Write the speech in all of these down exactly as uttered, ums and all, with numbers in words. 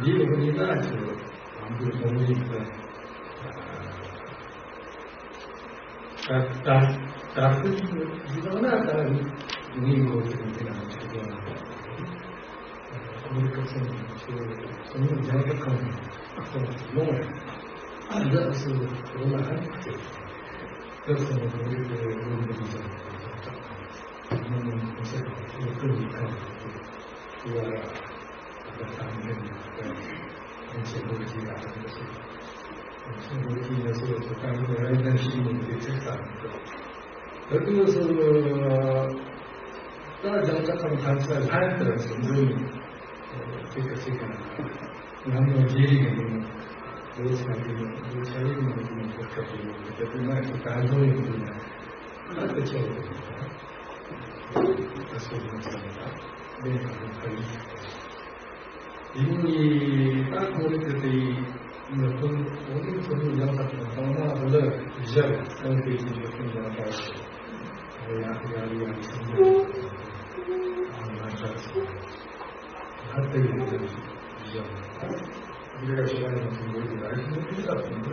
འདི་ཡོད་པ་ནི་ད་ཅི་ང་ཚོའི་ཚོགས་མི་ཡིན་པས། ད་ད་ད་ལྟ་འདི་ལྟ་ན་ད་ངའི་ངོ་ཚ་གི་འདི་ན་ཆུ་ཚོད་ན་ཁོང་གི་སྐབས་སུ་ཚོ་ཚོ་ནི་རྒྱང་ཐག་ཁང་ཁོང་ལོང་རེད། ཨ་འདི་ཨ་སུ་རོ་ལ་ཧ་ཅེ་སྐབས་སུ་ཁོང་གི་ལོ་འདི་འདི་ཚོ་ནང་ནས་ཁོང་ཚོ་ལོ་ཀུན་གྱི་ཁང་ཡ། ད་སོ་སོ་ཚང་མ་ལས་ཀ་ཁག་ཁག་ཡིན། ཡིན་ནའི་ད་ཁོང་རང་གི་དེ་ཡི་ཉོ་ཚོང་འོག་མིན་ཚོ་ནི་ཡང་དག་དང་ཚང་མ་ལ་བཞག་གཏན་འཁེལ་གྱི་ཉོ་ཚོང་ཡང་དག་ཡང་ཡང་ཡང་ཚང་མ་ང་འདྲ་ཚོ་ད་དེ་ཡི་བཞག་འདི་ག་ཞིག་ཡང་ཚང་མ་ཡོད་ཀྱི་ར་ཞིག་ནི་ཚང་མ་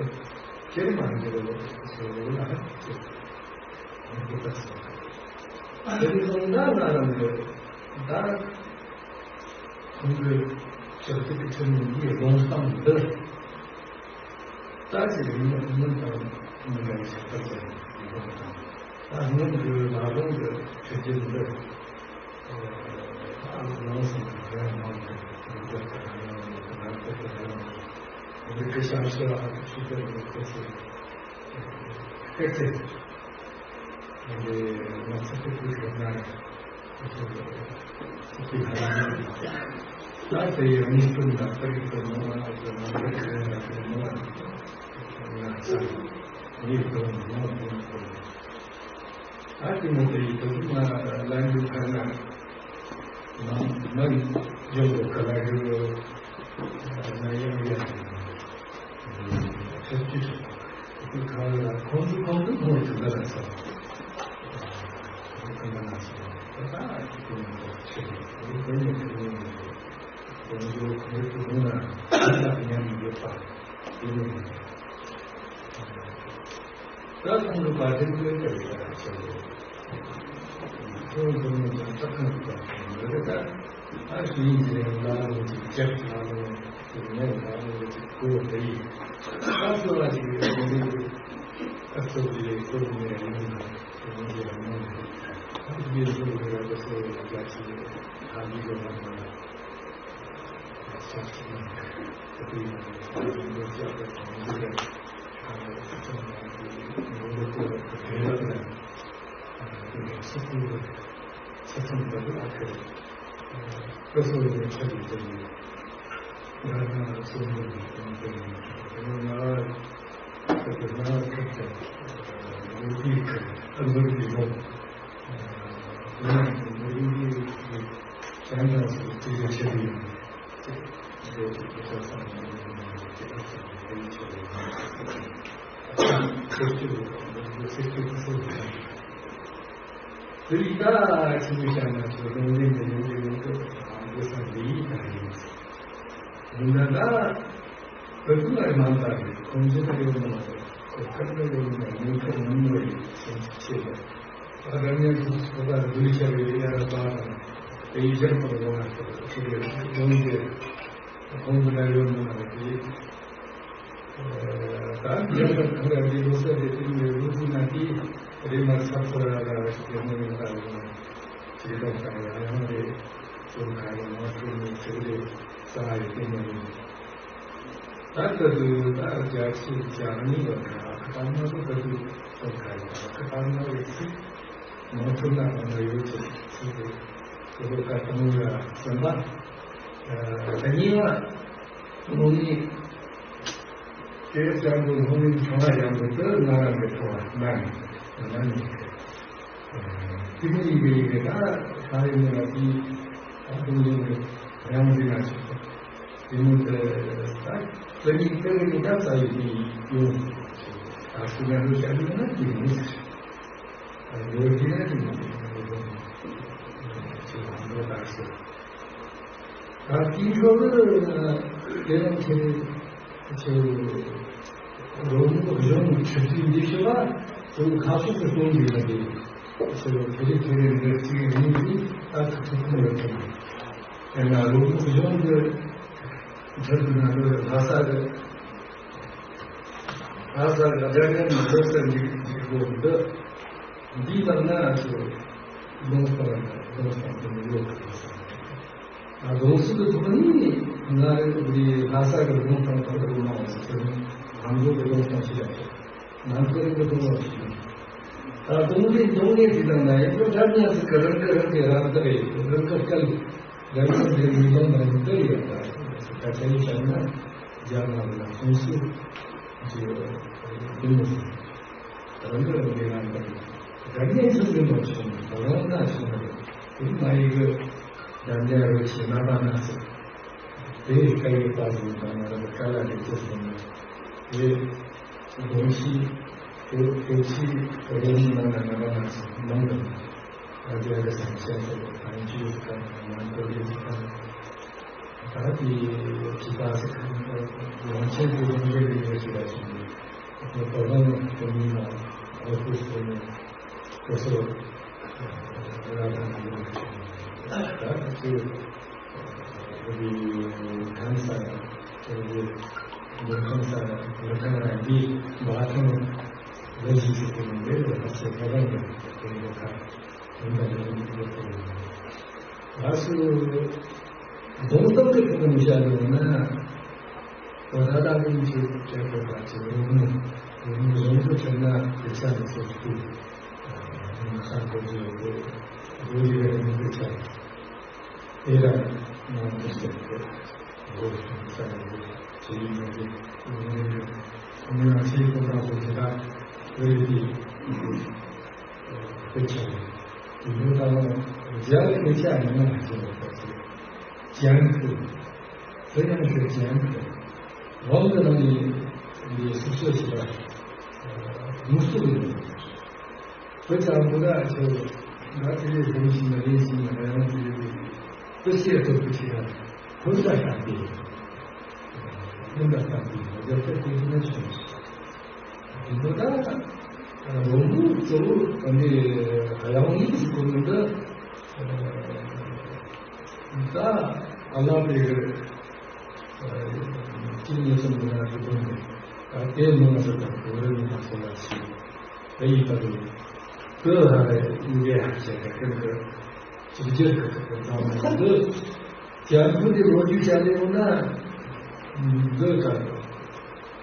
ཁྱེད་མ་འགྱུར་བ་ཚོ་ལ་ཧ་ཅང་ཨ་ནི་ད་སོང་། དེ་ནི་སོང་ན་ང་རང་གི་ད་ཁོང་གི་ཞབས་ཏོག་གི་ཁྲིམས་ཡིག་འདི་སྒྲོམ་གཏམ་འདི་ད་ཅིག་མི་མི་དང་མི་འདྲ་བའི་ཁྱད་པར་ཅན་གྱི་སྒྲོམ་གཏམ། ད་སྔོན་གྱི་ལ་ལུང་གི་ཁྲིད་རྒྱུན་འདི་ཨ་ལོང་སོང་། རང་མང་གི་མི་འདྲ་དང་རང་མང་གི་ང་ཚོ་གི་རང་མང་གི་འདི་གི་ཞབས་ཞུ་ཨ་ཁུ་ཆུ་ཚོད་ནས་ཁོ་ཚོས་སྐད་ཆ། ད་དེ་ཡང་མི་སྟོན་ན་ད་རིག་ཏུ་མོ་ལ་ཨ་ཙི་མ་འདྲ་ཁ་ཡང་ལ་ཁ་མོ་ལ་ང་ཚ་ངའི་དོན་མོ་དོན་དོན། ད་དེ་མོ་དེ་ཡི་དོན་ང་ལ་འདུག་ཁ་ན་མ་མ་འཇོག་གི་ཁ་ལ་རུ་ན་ཡང་ཡང་། ཁྱོད་ཀྱིས་ཁྱོད་ཁ་ལ་ཁོང་ཚོ་ཁོང་ཚོ་ཁོང་ཚོ་འདི་ལ་སོང་། ཁོང་ཚོ་ལ་སོང་། ད་ད་ཁྱོད་ཁོང་ཚོ་ཆེ་ཁོང་ཚོ་ཁོང་ཚོ་ཁོང་ཚོ་ཁོང་ཚོ་ཁོང་ཚོ་ཉམས་ཡོད་པ་ཡིན་ནོ། ད་ཁོང་ཚོ་བར་དེ་ཚོའི་སྐད་ཆ་ཆེ་བོ། ཁོང་ཚོ་ནི་ཀྱང་ཆ་ཚང་གི་བར་དེ་མི་རེད་ད། ཨ་ཞུ་ཡིན་ཟེར་ཡང་ལ་ལོ་ཅིག་ཅེག་ལ་ལོ་ཅིག་ངས་ལ་ལོ་ཅིག་གོ་བ་ཡིན། ད་ཚོ་ལ་ཅིག་ཡོད་མི་འདུག་ཨ་ཚོ་གི་ལས་ཁོ་ནི་ཡང་ཡིན་ན་ཁོ་ནི་ཡང་མང་གི་ཨ་ཚོ་གི་ཚོ་གི་ར་ད་ཚོ་ཡང་རྒྱ་ཆེ་ཁ་ལི་གི་མ་མ་ལ་ས་ཤི་ན་ཁ་ཏུ་ཡང་ཁ་ལི་གི་ཅག་གི་གང་གི་ར་ཁ་ལ་ཚོ་ཡང་གི་ངོ་ལོ་ཚོ་ཡང་གི་རེ་ལ་ན། ཨ་ནི་ས་ཁུལ་ཆ་ཚང་འདི་ལ་ཁེལ། ཨ་སོ་སོ་ནས་ཆ་ལུགས་ཅན་ཡིན། ང་རང་སོ་སོ་ནས་གང་ཅན་ཡིན། ང་ང་ཁ་ཁ་ཁ་ཁ་ཁ། ལོ་རེ་ལོ། ཡང་ལོ་རེ་རེ་བྱས་ནས་སུ་དེ་ཆེ་བའི་ཡང་དེ་དེ་ཆ་ཚང་ནས་ཆེ་བའི་ཡང་ཆེ་བའི་ཆེ་བའི་ཆེ་བའི་ཆེ་བའི། དེ་ཡི་ད་ཆི་མི་ཤ་ན་ཆུ་ལུང་ལིང་གི་ཡོང་གི་ཡོང་གི་ཨང་གི་ས་འདི་ཡི་ད་ཡིན། ཡིན་ན་ད་བོད་ཁུལ་ལ་མང་དག་གི་ཁོང་ཚོ་ད་ཡོད་མ་རེད། གོ་སྐབས་ལ་ཡོད་མ་རེད། ཉེན་ཁ་མང་བ་ཡིན་སེམས་ཆེ་བ། ད་ད་ཉན་ཐུབ་ཚོ་ད་འདུལ་བྱ་བའི་ཡ་ར་པ་དང་དེ་ཡི་ཞབས་པར་འོང་བ་ཞིག་ཆེ་བའི་ཡོང་གི་ཁོང་ཚོ་ད་ཡོད་མ་རེད། ད་རྒྱལ་ཁབ་ཁག་གི་ལོ་གསར་དེ་དེ་ནས་ལོ་རྒྱུས་ན་དེ་རེ་མ་ཚབ་ཚོ་ཡ་ལ་ཞིག་ཡོང་མི་ཡོང་ད་ཡོང་ཅིག་ཏང་ཏང་ཡང་ཡང་རེ་ཚོ་ག་ཡང་མ་ཐུབ་ནས་ཚེ་རེ་ས་ཡི་དེ་ནས་ད་ལྟ་དུ་ད་རྒྱ་ཆེ་རྒྱ་གཉིས་པ་ག་ཁ་ཐག་མ་ཐུབ་ད་དུ་ཚོ་ག་ཡང་ཁ་ཐག་མ་རེ་ཚིག་མ་ཐུབ་ན་གང་ལ་ཡོད་ཅེས་ཚིག་དེ་ཚོ་ག་ཐུབ་ལ་བསམ་པ། ད་གཉིས་པ་ནོ་ནི། དེ་ལྟར་དུ་ལྷོ་མོན་ཚང་མ་ཡང་དུ་དུ་ང་རང་གི་ཐོག་ལ་ན་ནི་ན་ནི་ཏི་མི་ཡི་གེ་ཡི་གེ་ད་ས་ཡི་མི་ལ་ཏི་ད་དུང་ཡིན་གི་ཡང་ཟིན་ན་ཆོག་ཏི་མི་དེ་ད་ཏི་མི་དེ་གི་ད་ས་ཡི་མི་ཡོང་ད་སུ་ན་ལུ་ཤ་ལུ་ན་ཏི་མི་ཡོད་ཀྱི་ན་ཏི་མི་ཡོང་ཆུ་ཧམ་ལོ་ད་ཤོད། ད་དེའི་འཕྲོ་ལ་དེ་རིང་ཁྱེད་ཚོ་རོགས་གཞུང་ཁྲིད་དུས་འདི་ཤོད་ལ་དེ་ཁ་ཕྱོགས་སུ་གཏོང་དགོས་ན་དེ་ཚོ་དེ་རིང་དེ་རིང་འདིར་གཅིག་ཡིན་དུས་ད་ཐུག་ཐུག་ཐུག་ཡོད་དེ་དེ་ན་རོགས་གཞུང་གི་ཁྲིད་དུ་ན་ལོ་ལྷ་ས་གི་ལྷ་ས་གི་སྒྲ་སྙན་མི་འདོད་ས་འཇིག་འཇིག་པོ་འདི་འདི་ལྟར་ན་ཚོ་གདོང་ལྟར་གདོང་ལྟར་དུ་མི་ཡོད་པ་ཡིན་ས། ཨ་གདོང་སུ་གི་ཐོག་ནས་ང་རེ་འདི་ལྷ་ས་གི་གདོང་ལྟར་ཐོག་ཏུ་མ་འོང་ཟེར་ནས་ང་ཚོ་གི་གདོང་ལྟར་ཞིག་ཡ་ང་ཚོ་གི་གདོང་ལྟར་ཞིག་ད་གདོང་ལེན་གདོང་ལེན་དེ་དང་ན་ཡང་ཁོ་འདྲ་མཉམ་ཟིག་གི་རང་གི་རང་གི་རང་དག་ཡིན་རང་གི་སྐལ་རང་གི་འདི་མི་གདོང་དང་འདི་ཡོད་ད་ད་ཆ་ཡིན་བྱས་ན་རྒྱ་ནག་ལ་གདོང་སུ་གི་གདོང་ལེན། རང་གི་རང་གི་རང་དང་། རང་ཉིད་ཚུལ་འཛིན་པ་བྱུང་ན་རང་ན་བྱུང་བ་རེད། དེ་མ་ཡི་གི་རང་རྒྱལ་རོལ་ཆེ་ན་པ་ན་ཟེར། དེ་ཡི་སྐད་ཡིག་པ་བཟུང་དང་ང་རང་གི་སྐད་ལ་ལེགས་པོ་བཟུང་ན། དེ་དགོངས་གཞི་དེ་དེ་ཕྱིའི་རོལ་མོ་ནང་ན་ང་རང་ན་ཟེར་ནང་དུ་རང་རྒྱལ་གྱི་སེམས་ཅན་ཚོ་དང་བཅས་ཀྱི་ཁ་ནང་ན་གོ་ལེ་ཚིག་ཁ་ན། ད་དེ་ཅི་ད་ཟེར་ཁ་ན་ཡང་ཆེན་དུ་རང་རྒྱལ་གྱི་ཡོད་ཞིག་ལ་བྱུང་ནས། ཁོ་བོ་ལ་ནི་ཁོ་མིན་ན་ཨོ་ཁུ་སུ་ནི་ཁོ་སོ་ར་དང་ཡོད་ད་ཁོ་ཚོའི་ཁམས་སངས་ཁོ་ཚོའི་མི་ཁམས་སངས་མི་ཁམས་ར་འདི་མ་ཐོང་ལ་ཞིག་ཟེར་ཁོ་ནི་འདི་ལ་ཁ་སེ་ཁ་རང་གི་དེ་ཡོད་ཁ་དེ་འདྲ་ཡོད་ཡོད་ཁོ་ལ་སུ། གདོང་གཏམ་གྱི་ཐོག་ནས་བཤད་ཡོང་ན། ད་ལྟ་ཀུན་གྱིས་བྱེད་དགོས་པ་ཚོ་རོལ་མོ་རོལ་མོ་བཟང་པོ་ཐོན་ན་དེ་ཆ་ནས་སོ་སྐུ་ཁ་འཁོར་རྒྱུ་ཡོད་དགོས་རེད་མི་དེ་ཆ་དེ་ར་ནང་དུ་སོགས་པའི་རོལ་ས་ཡོད་དགོས་ཞེས་ཡིན་ནོ་དེ་ངོས་ནས་ཁོང་ཡང་ཆེས་ཁོ་ཐག་སོ་ཞེ་དྲག་བོད་ཀྱི་དཔེ་ཆ་རེད། དེ་ནས་ད་རྒྱ་ཡི་དཔེ་ཆ་ཡིན་ན་མ་བྱེད་པ་ཅན་ཁུལ། དེ་ཡང་ཤོད་ཅན་ཁུལ། ཝང་གི་ནང་ནས་ལས་སུ་ཤོད་ཞེས་པ་མུ་སུ་ཡིན། དཔེ་ཆ་འདི་ལ་ཁྱོད་ང་དེ་ལས་ལེན་ཞིག་ན་ལེན་ཞིག་ན་ང་ཡང་དེ་ལས་དཔེ་ཤེས་ཐུབ་ཀྱི་ཞིག་ཡང་ཁོ་ལ་ཤ་སྟེ། ཡིན་པ་ལྟ་བུའི་རྒྱབ་སྐྱོར་དེ་ཚོ་ནས་བྱུང་། དེ་ཚོ་ད་རོང་པོ་གཙོ་བོ་ད་ནི་གཡང་ཡིན་ཟེར་གོ་ནི་འདི་ད་ཨ་ལ་པའི་གཅིག་གཉིས་གསུམ་གྱི་ནང་གི་དོན་དེ་ད་དེ་མང་ཟེར་དང་གོ་རེ་མི་དང་སོ་ལ་ཞིག་ད་ཡིན་པ་རེད། དེ་ཧ་ལས་ཡིན་གྱི་ཧ་ཅང་གི་ཀུན་གྱི། གཅིག་གྱུར་གྱི་ཐོག་ཏུ་བཏང་ནས་འདི་རྒྱ་མཚོ་འདི་ལོ་རྒྱུས་བྱ་ལས་ཡོང་ན་འདི་ག་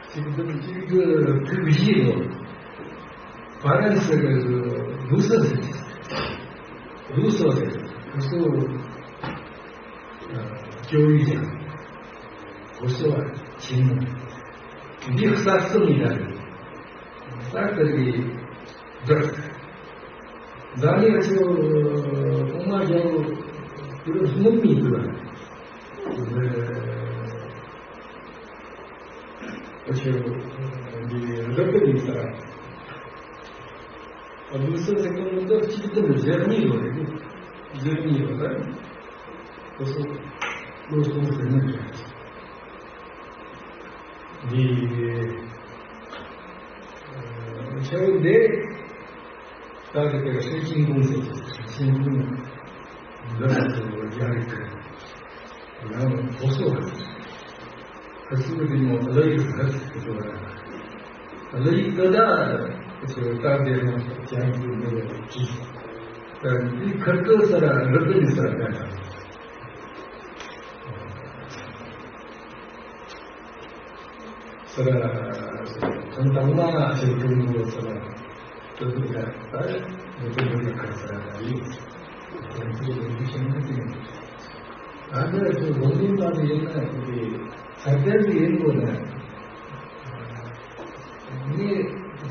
གཅིག་འདི་གཅིག་འདི་ཕུགས་བཞི་ལོ་ཧྥ་རན་སི་གི་རུ་སུ་རུ་སོ་རེད། རུ་སོ་ཅོ་ཡི་ཡང་རུ་སོ་བ་ཆེན་མོ་འདི་གསར་རྩོམ་ཡིན་ན་རེད། གསར་དར་གྱི་འདི། ད་ནི་ཨ་ཆོ་གོང་མ་རྒྱལ་པོ་དུ་སྔོན་མི་དུ་ལ་ཨ་ཆོ་འདི་རབ་ཏུ་ཡིན་ས་ཨ་ལུ་སི་ཟེར་གོང་མ་ད་གཅིག་ཏུ་ཟེར་མི་ཡོད་རེད། ཟེར་མི་ཡོད་རེད། ཁོ་ཚོ་བློ་གཏོང་ཟེར་ནི་རེད། འདི་ཆེ་བོ་འདི་ད་གི་དེ་ཧྲི་ཅིན་ཀུང་ཟེར་ཅིན་ཀུང་འདི་ལ་དེ་བོ་རྒྱ་རིགས་ཀྱི་ཡང་སློབ་གསོ་བ་ཁ་སུ་གི་མོ་ལ་ཡི་ཧ་སི་ཏུ་བ་ལ་ཡི་ཏ་ད་ཁོ་ཚོ་ད་དེ་ནང་ཅང་གི་མི་ལ་ཅི་ད་འདི་ཁར་ཏུ་ས་ར་རི་ཏུ་ནི་ས་ར་ད་ས་ར་ཐང་དང་མ་ཞིག་ཀྲུང་གོ་ས་ར་ཏུ་ཏུ་ད་ད་མི་ཏུ་ཏུ་ཁ་ས་ར་ད་ཡིན། ཁོང་ཚོས་ལས་འགུལ་བྱེད་ན་དེ་ཡིན། ད་ནི་ཚོ་ལོ་ལིན་པ་དེ་ཡིན་ན་དེ་ས་རྒྱ་དེ་ཡིན་དགོས་ན་ནི་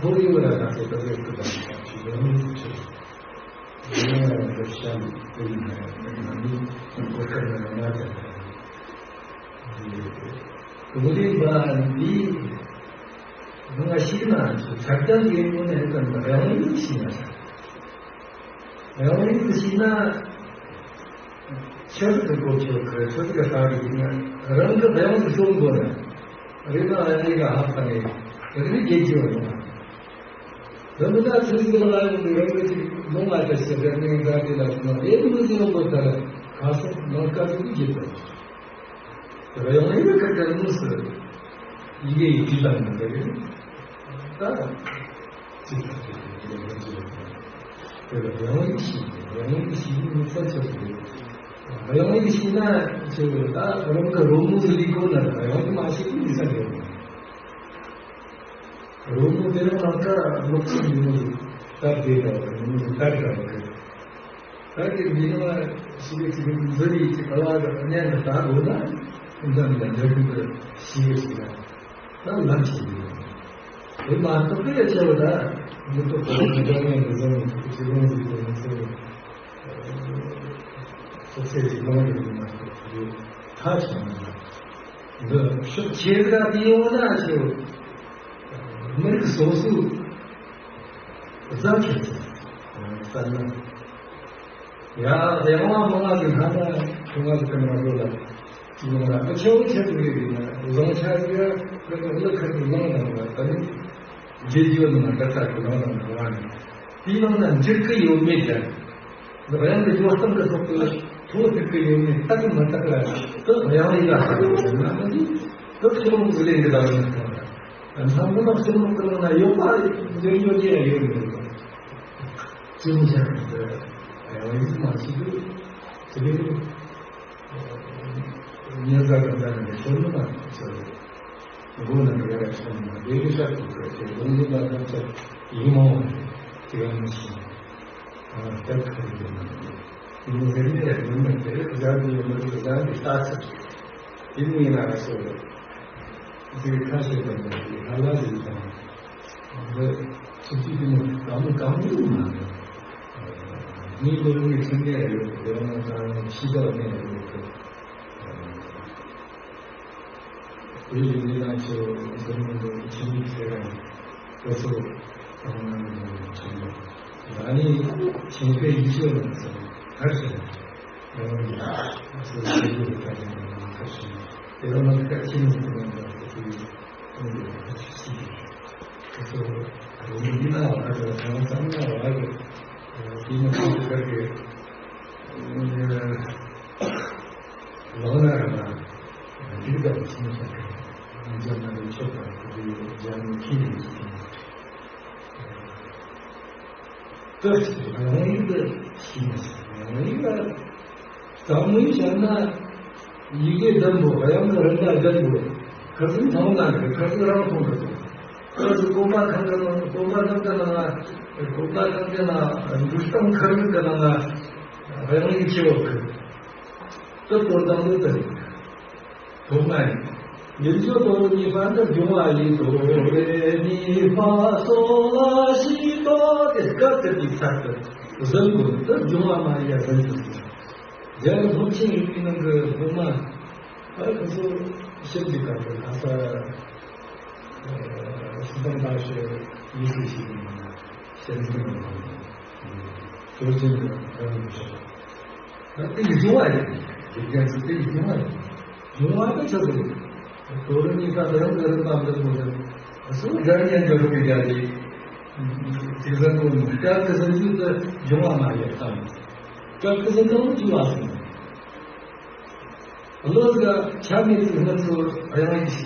ལྷོ་ཡི་བ་ར་ན་ཚོ་ད་ཚོ་ཏུ་ད་ཞིག་ལོ་ནི་ཚོ་ཆེ། ཡིན་ན་ཡང་འདི་ཤམ་དེ་ཡིན་ན་ཡང་ང་ནི་གོ་སྐབས་ན་ན་ད་ད་ལོ་ལིན་པ་འདི་ང་ཞིག་ན་ཚོ་ས་རྒྱ་དེ་ཡིན་དགོས་ན་ཡིན་ན་རང་ཡིན་ཞིག་ན་ས། རང་ཉིད་ཀྱི་ཤེས་ན་ཆོས་ཀྱི་གོ་ཆོད་ཀྱི་ཆོས་ཀྱི་ལྟ་བ་ཡིན་ན་རང་གི་རང་གི་ཤོང་དགོས་ན་རེ་ན་རང་ཉིད་ལ་ཧ་ཁ་ནས་རེ་ནས་རྒྱལ་གྱི་ཡོད་ན། རང་གི་ད་ཆོས་ཀྱི་ལ་ཡོང་ནས་རང་གི་ཅིག་ལུང་ལ་བཅར་ཞེས་རེ་ནས་ད་དེ་ལ་སོང་ན་ཨེ་མི་ཟིན་ཡོང་དགོས་ད་ལ་ཁ་སང་ནང་སྐབས་སུ་བརྗེད་པ། རང་ཡིན་ཁ་ཁ་མུ་སི་ཡི་གེ་ཡི་དྲིལ་དང་མི་འདྲ་གི་ད་ཅི་ཐག་ཆོད་ཀྱི་ཡོད་ཀྱི་ཡོད་ཀྱི་རང་ཡིན་ཤེས་རང་ཡིན་ཤེས་ནི་མི་ཚ་ཆོད་ཀྱི་རང་ཡིན་ཤེས་ན་ཆོད་ད་རང་གི་རོ་མུ་སི་ལི་ཁོ་ན་རང་ཡིན་མ་ཤེས་ཀྱི་མི་ཚ་ཡོད། རོལ་མོ་དེ་རིང་ལ་ཀ་ལོག་ཅིག་ཡིན་ནོ་སྟབས་བདེ་འདྲ་བ་དང་ཡིན་ནོ་སྟབས་འདྲ་བ་རེད། ད་དེ་མི་ནི་བ་ཞིག་གི་ཅིག་འཛུལ་ཡིག་ཅིག་ག་བ་ག་གནས་ལ་ད་འོ་ན་འཛམ་ལ་འདྲ་མི་འདྲ་ཞིག་གི་ཞིག་ལ་ད་ལམ་ཞིག་ཡིན། དེ་མ་གཏོགས་ཀྱི་ཆེ་བ་ད་མི་གཏོགས་པ་མི་འདྲ་ངན་གི་བཟང་ཅིག་རུང་ཟིག་གི་མི་ཚེ་སོ་སོའི་ལམ་རིམ་མ་གཏོགས་ཀྱི་ཐག་ཆོད་མ་འདུག་འདི་ཕྱོགས་ཆེ་དགའ་དེ་ཡོང་ན་ཆེ་བ། མི་རིགས་སོ་སོའི་བཟང་ཆེ་ཚོ་བསམ་ན། ཡ་ཡང་བ་མང་ང་གི་ལྷ་ན་ཁོང་ང་གི་ཀ་མ་རོ་ལ་ཅི་མང་ལ་ཨ་ཆེ་བོ་ཆེ་དུ་རེད་ན་བཟང་ཆ་གི་ཀ་ཀ་ཀླུ་ཁ་གི་ལང་དང་ལ་ད་ནི་རྗེས་འཇུག་ནང་ད་ལྟ་གི་ལང་དང་ལ་བ་ནི་དེའི་ནང་ན་འཇིག་གི་ཡོད་མེད་ཀྱང་། རང་གི་སྦྱོར་སྟངས་ཀྱི་ཐོག་ཏུ་ཐུགས་ཐུག་གི་ཡོད་ནས་རྟག་མི་རྟག་ལ་དུ་ཡང་ཡིད་ལ་ཧ་གོ་ཟེར་ན་ཨ་ནི་དུ་ཁྱེད་རང་གི་ལས་འདི་ལ་ཡོད་ཐོག་ལ་འཚམས་མོ་ནག་ཁྱེད་རང་གི་ནང་ན་ཡོད་པ་འདིར་ཡོད་ཀྱི་ཡང་ཡོད་མི་འདུག་ཅི་མི་བྱ་གི་འདི་ཡང་ཡིད་མ་ཞིག་གི་དེ་ལས་ཉེན་ཁ་གང་འདྲ་ནས་ཤོར་ནི་མ་ཟེར། མགོ་ནང་ཡར་ཤོར་ནི་མ་བདེ་གི་ཤར་དུ་ཁོས་དེ་ལུང་འདི་ལ་ཐམས་ཅད་ཡིད་མ་འོང་བ་དེ་ག་མི་ཤེས། ཨ་སྟབས་ཁ་རི་ཡོད་མ་རེད། དེ་ནི་རིག་གནས་ཡོད་མེད་དེ་རིག་གཞན་གྱི་ཡོད་མ་རེད། གཞན་གྱི་ལྟ་ཚུལ་དེ་མིན་ན་སོ་རེད། དེ་ཁ་ཤས་དང་ནི་ཧ་ལ་ཞིག་དང་། འདི་ཚུལ་གྱི་དེ་མོ་གང་མོ་གང་མོ་ཡོད་མ་རེད། ངའི་ལོ་ངའི་ཚུལ་གནས་ཡོད་དེ་རང་ཚང་ཕྱི་དག་གནས་ཡོད་དེ། དེ་ཡིན་ན་ཁྱོད་འཛམ་གླིང་གི་ཁྱིམ་མི་ཚེ་རིང་དེ་ཚོ་དང་ཆེན་པོ་ད་ནི་ཁྱིམ་པའི་ཡིད་ཆེས་ལ་ཚོ་ཐར་ཞིང་ཡང་ཚོ་ཚེ་རིང་ཐར་ཞིང་དེ་ལ་མ་ཐར་ཁྱིམ་མི་ཚེ་རིང་དང་དེ་ཚོའི་ཁོང་གི་ཐར་ཞིང་དེ་ཚོ་རང་ཡིན་ན་བ་ག་ཚང་ཚང་ན་བ་ག་དེ་ནི་ཁོང་གི་ཐར་གི་ལག་ན་ར་ན། འདི་ལྟ་བུ་ཆེན་པོ་ཞིག་རེད། འཇམ་དབྱངས་ཆོས་དང་གུ་རུའི་རྒྱལ་མོ་ཁྱེད་ཀྱི་ཡིན། སྐབས་ཤིག་རང་ཡིག་ཏུ་ཤེས་མ་ཤེས། རང་ཡིག་ལ་གཙང་མིན་བྱས་ན་ཡི་གེ་ལྡན་པོ། དབྱངས་ཀྱི་རིམ་པ་ལྡན་པོ། ཁ་སང་ཐང་ན་གི་ཁ་སང་རང་མཐོང་གི་སོང་། ཁ་སང་གོམ་པ་གང་གི་ནང་གོམ་པ་གང་གི་ནང་ང་གོམ་པ་གང་གི་ནང་འབྲུ་སྟོང་ཁ་རིག་གི་ནང་ང་དབྱངས་ཡིག་ཆེ་བ་གི། དེ་དོར་དང་ལོ་དེ་ཐོག་མ་ཡིན། ཡིན་ཚོ་དོ་གཉིས་པ་འདི་འབྱུང་བ་ཡིན་དོ་རེ་མི་ཕ་སོ་ལ་ཤི་དོ་དེ་སྐབས་དེ་དུས་ཚར་དུ་ ཟིན་དགོས། ད་སྦྱོང་བ་མ་ཡིན་ཡ་ཟིན་དགོས། རྒྱལ་བ་སློབ་ཆེན་རིག་པའི་ནང་གི་སློབ་མ། ཨ་ཁོ་ཚོ་ཞིབ་འཇུག་ག་གི་ལྷ་ས་སི་ཏན་ཏཱ་ཤི་ཡི་སི་ཞིག་ཡིན་ན་ཞིབ་འཇུག་གི་ནང་གི་སློབ་ཆེན་གྱི་ཨ་ཁོ་ཚོ་ད་དེ་ཡི་སྦྱོང་བ་ཡིན། དགེ་རྒན་ཚོ་དེ་ཡི་སྦྱོང་བ་ཡིན། སྦྱོང་བ་དེ་ཆགས་འདུག་དོ་རུ་གཉིས་ཀ་དེ་རང་གི་རིམ་པ་འདི་མོ་དེ། སུ་དགའ་ཉན་འགྱུར་བའི་རྒྱ་དེ། ཅིག་ཟེར་དགོས་མོད། སྐབས་དེ་ཟིན་རྒྱུ་དེ་སྦྱོང་བ་མ་ཡོད་དམ། སྐབས་དེ་ཟིན་དུ་འགྱུར་བ་སོང་། བློ་དགའ་ཆ་མེད་དུ་སྔར་ཚོ་གཡང་ཡིག་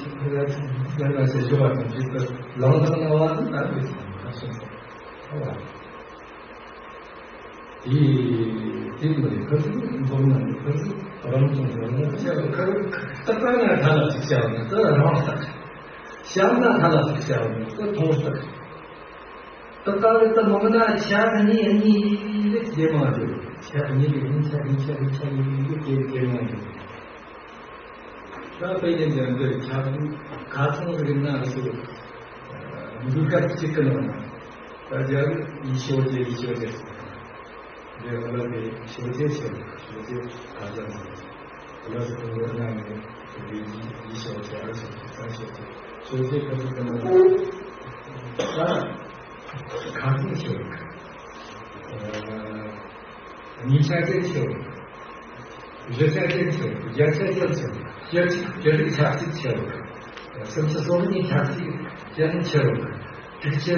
ཡར་ལ་ཞེས་ཞུ་བ་དང་གཅིག་ཏུ་ལངས་དང་ལངས་བ་དང་ལྟ་བུའི་ཁ་སོང་ཁ་བ། དེ་དེ་མི་རིགས་ཁ་ཚུགས་མཐོང་ན་མི་ཁ་ཚུགས་རང་སོང་ཟེར་ན་ཤ་ཁ་རུ་ཏག་ཏག་ན་ཐ་ལ་ཅིག་བྱ་བ་ནི་ཏི་རང་ལྟ། བཤམ་ན་ཐ་ལ་ཅིག་བྱ་བ་ནི་ཏི་མཐོང་ལྟ། ཏག་ཏག་ལ་ཏི་མང་ན་ཆ་གཉིས་གཉིས་ལས་ཇེ་མང་འགྲོ། ཆ་གཉིས་ལས་གཉིས་ཆ་གཉིས་ཆ་གཉིས་ཆ་གཉིས་ལས་ཇེ་ཇེ་མང་འགྲོ། ད་དཔེ་ཅན་དེ་འདིར་ཆ་ཁ་ཚང་རིག་ན་སུ་འདུལ་སྐབས་གཅིག་གི་ནང་ན་ད་རྒྱལ་ཡིད་ཤོར་རྒྱལ་ཡིད་ཤོར་རྒྱལ་ཟེར། འདི་ཨ་ལ་དེ་ཤོར་རྒྱལ་ཤོར་ཤོར་རྒྱལ་ག་ཚང་ཟེར། ཨ་ལ་སུ་དང་ལོ་ན་ནས་དེ་ཡིད་ཤོར་རྒྱལ་ཨ་ལ་ཤོར་རྒྱལ་ས་ཤོར་རྒྱལ་ཤོར་རྒྱལ་ག་ཚང་གི་ནང་ན་ད་ཁ་ཚང་ཤོར། གཉིས་ཆ་ཅན་ཆེ་བ། བཞི་ཆ་ཅན་ཆེ་བ། བརྒྱད་ཆ་ཅན་ཆེ་བ། བཅུ་གཅིག་བཅུ་དྲུག་ཆ་གཅིག་ཆེ་བ། སུམ་ཅུ་སོ་གཉིས་ཆ་གཅིག་ཅན་ཆེ་བ། དྲུག་ཅུ་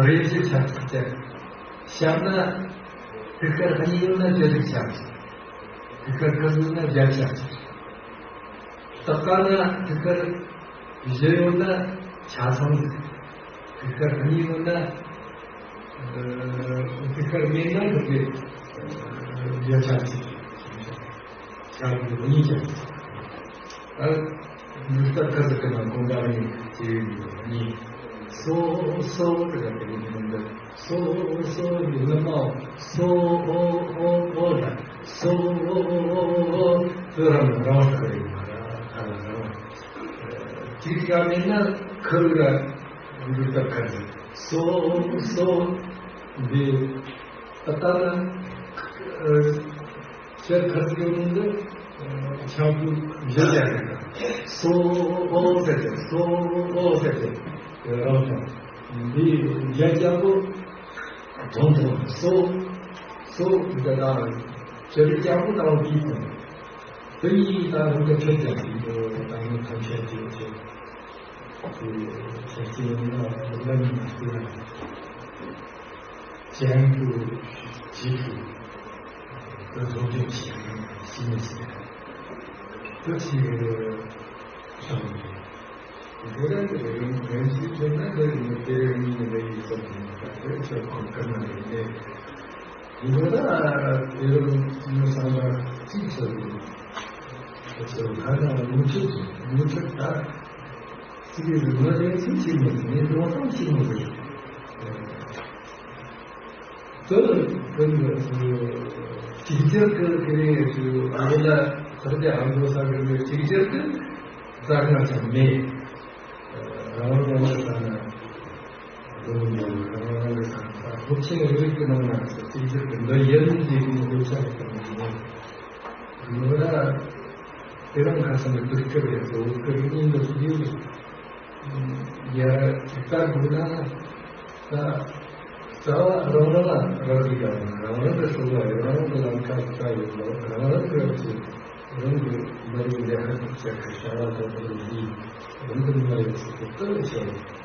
རེ་བཞི་ཆ་གཅིག་ཅན། བཤམ་ན་ཐུགས་ཀར་གཉིས་ཡོད་ན་བཅུ་དྲུག་ཆ་གཅིག་ཐུགས་ཀར་ཁ་ཟུག་ན་བརྒྱད་ཆ་གཅིག་ཏག་ཏག་ན་ཐུགས་ཀར་བཞི་ཡོད་ན་ཆ་ཚང་། ཐུགས་ཀར་གཉིས་ཡོད་ན། ཨ། ཐུགས་ཀར་མེད་ན་འདི་གི་བརྒྱ་ཆ་གཅིག་ཆ་གཉིས་ཆ། ཨ། འདི་ལྟར་ཁ་ཟུག་གི་ནང་དགོངས་པ་རེ་ཅིག་གཉིས། སོ་སོ་དེ་ག་དེ་ནི་འདི། སོ་སོ་ཡི་ལ་མ་སོ་ཨོ་ཨོ་ཨོ་ལ་སོ་ཨོ་ཨོ་ཨོ་ཨོ། དེ་རང་རང་ས་རེད་མ་ར་ཁ་ལ་རང་། ཅིག་ཡང་མིན་ན་ཁུར་ག་འདུག་ད་ཁ་ཟེར། སོ་སོ་འདི་ད་ལྟ་ན་ཁྱེད་ཁ་ཟེར་ཡོང་འདི་ཆང་བུ་བཞི་ལ་རེད། སོ་ཨོ་ཟེར་ཏེ་སོ་ཨོ་ཟེར་ཏེ་རང་སོང་། འདི་རྒྱ་རྒྱ་པོ་དོན་དུ་སོ་སོ་འདི་དང་ཁྱེད་རྒྱ་པོ་དང་འདི་དང་དེ་གཉིས་དང་རང་གི་ཁྱོད་ཀྱང་འདི་དང་ཐམས་ཅད་ཀྱི་ཆེད། ཅེས་ལ་ནི་མ་སྐུ་ལ་ཅན་དུ་ཇི་ཞིག་ཏུ་རྫོགས་བྱེད་ཅིང་ཞི་མི་སྲིད་དུ་ཞིག་བྱང་བའི་འགྲོ་རན་གྱི་རིམ་རིམ་གྱིས་ཐོན་ན་དེ་ནི་དེ་རིང་ཉིད་ནས་ཡིད་གསུམ་ནས་ད་དེ་ཆོས་ཁོང་ཀུན་ན་ཡིན་ནས། འདི་ལ་དེ་རུ་མི་ཚང་མ་གཅིག་ཆགས་ཡོད། ཁྱོད་ཚོ་ཁ་ནང་མུ་མཐུད་མུ་མཐུད་ད་གཅིག་རུ་མ་རེད་ཚིག་གཅིག་མ་ཟིན་ནས་ལོ་ཐམ་གཅིག་མ་རེད། དོན་དོན་དུ་གཅིག་གྱུར་གྱི་དེ་རིང་ཚོའི་ཨ་མི་ལ་ཚོགས་སྡེ་ཨ་མདོ་ས་ཁུལ་གྱི་གཅིག་གྱུར་གྱི་རྩ་ཁ་ཚང་མེད། རང་རང་ལ་ས་ན། སློབ་ཆེན་རིགས་ཀྱི་ནང་ན་གཅིག་གྱུར་གྱི་འདི་ཡིན་ཞེས་ཀྱི་སློབ་ཆ་ཡོད་པ་མིན་ནོ། ལོ་ར་དེ་རིང་ཁ་སང་གི་དུས་སྐབས་རེད་དོ། བོད་སྐད་གཉིས་འདི་ཡོད། ཡ་ཅིག་ལྟ་དགོས་ན་ད་རྩ་བ་རང་རང་ལ་རག་གི་ཡོད། རང་རང་གི་སྲོལ་བ་ཡོད། རང་རང་གི་ལམ་ཁ་ལྟ་ཡོད་ལོ། རང་རང་གི་རང་གི་མི་རིགས་ལས་ཀ་ཅིག་བྱེད་ཀྱི་བྱ་བ་དང་དེ་འདི་རང་གི་མི་རིགས་ཅིག་གི་ལྟ་བྱེད།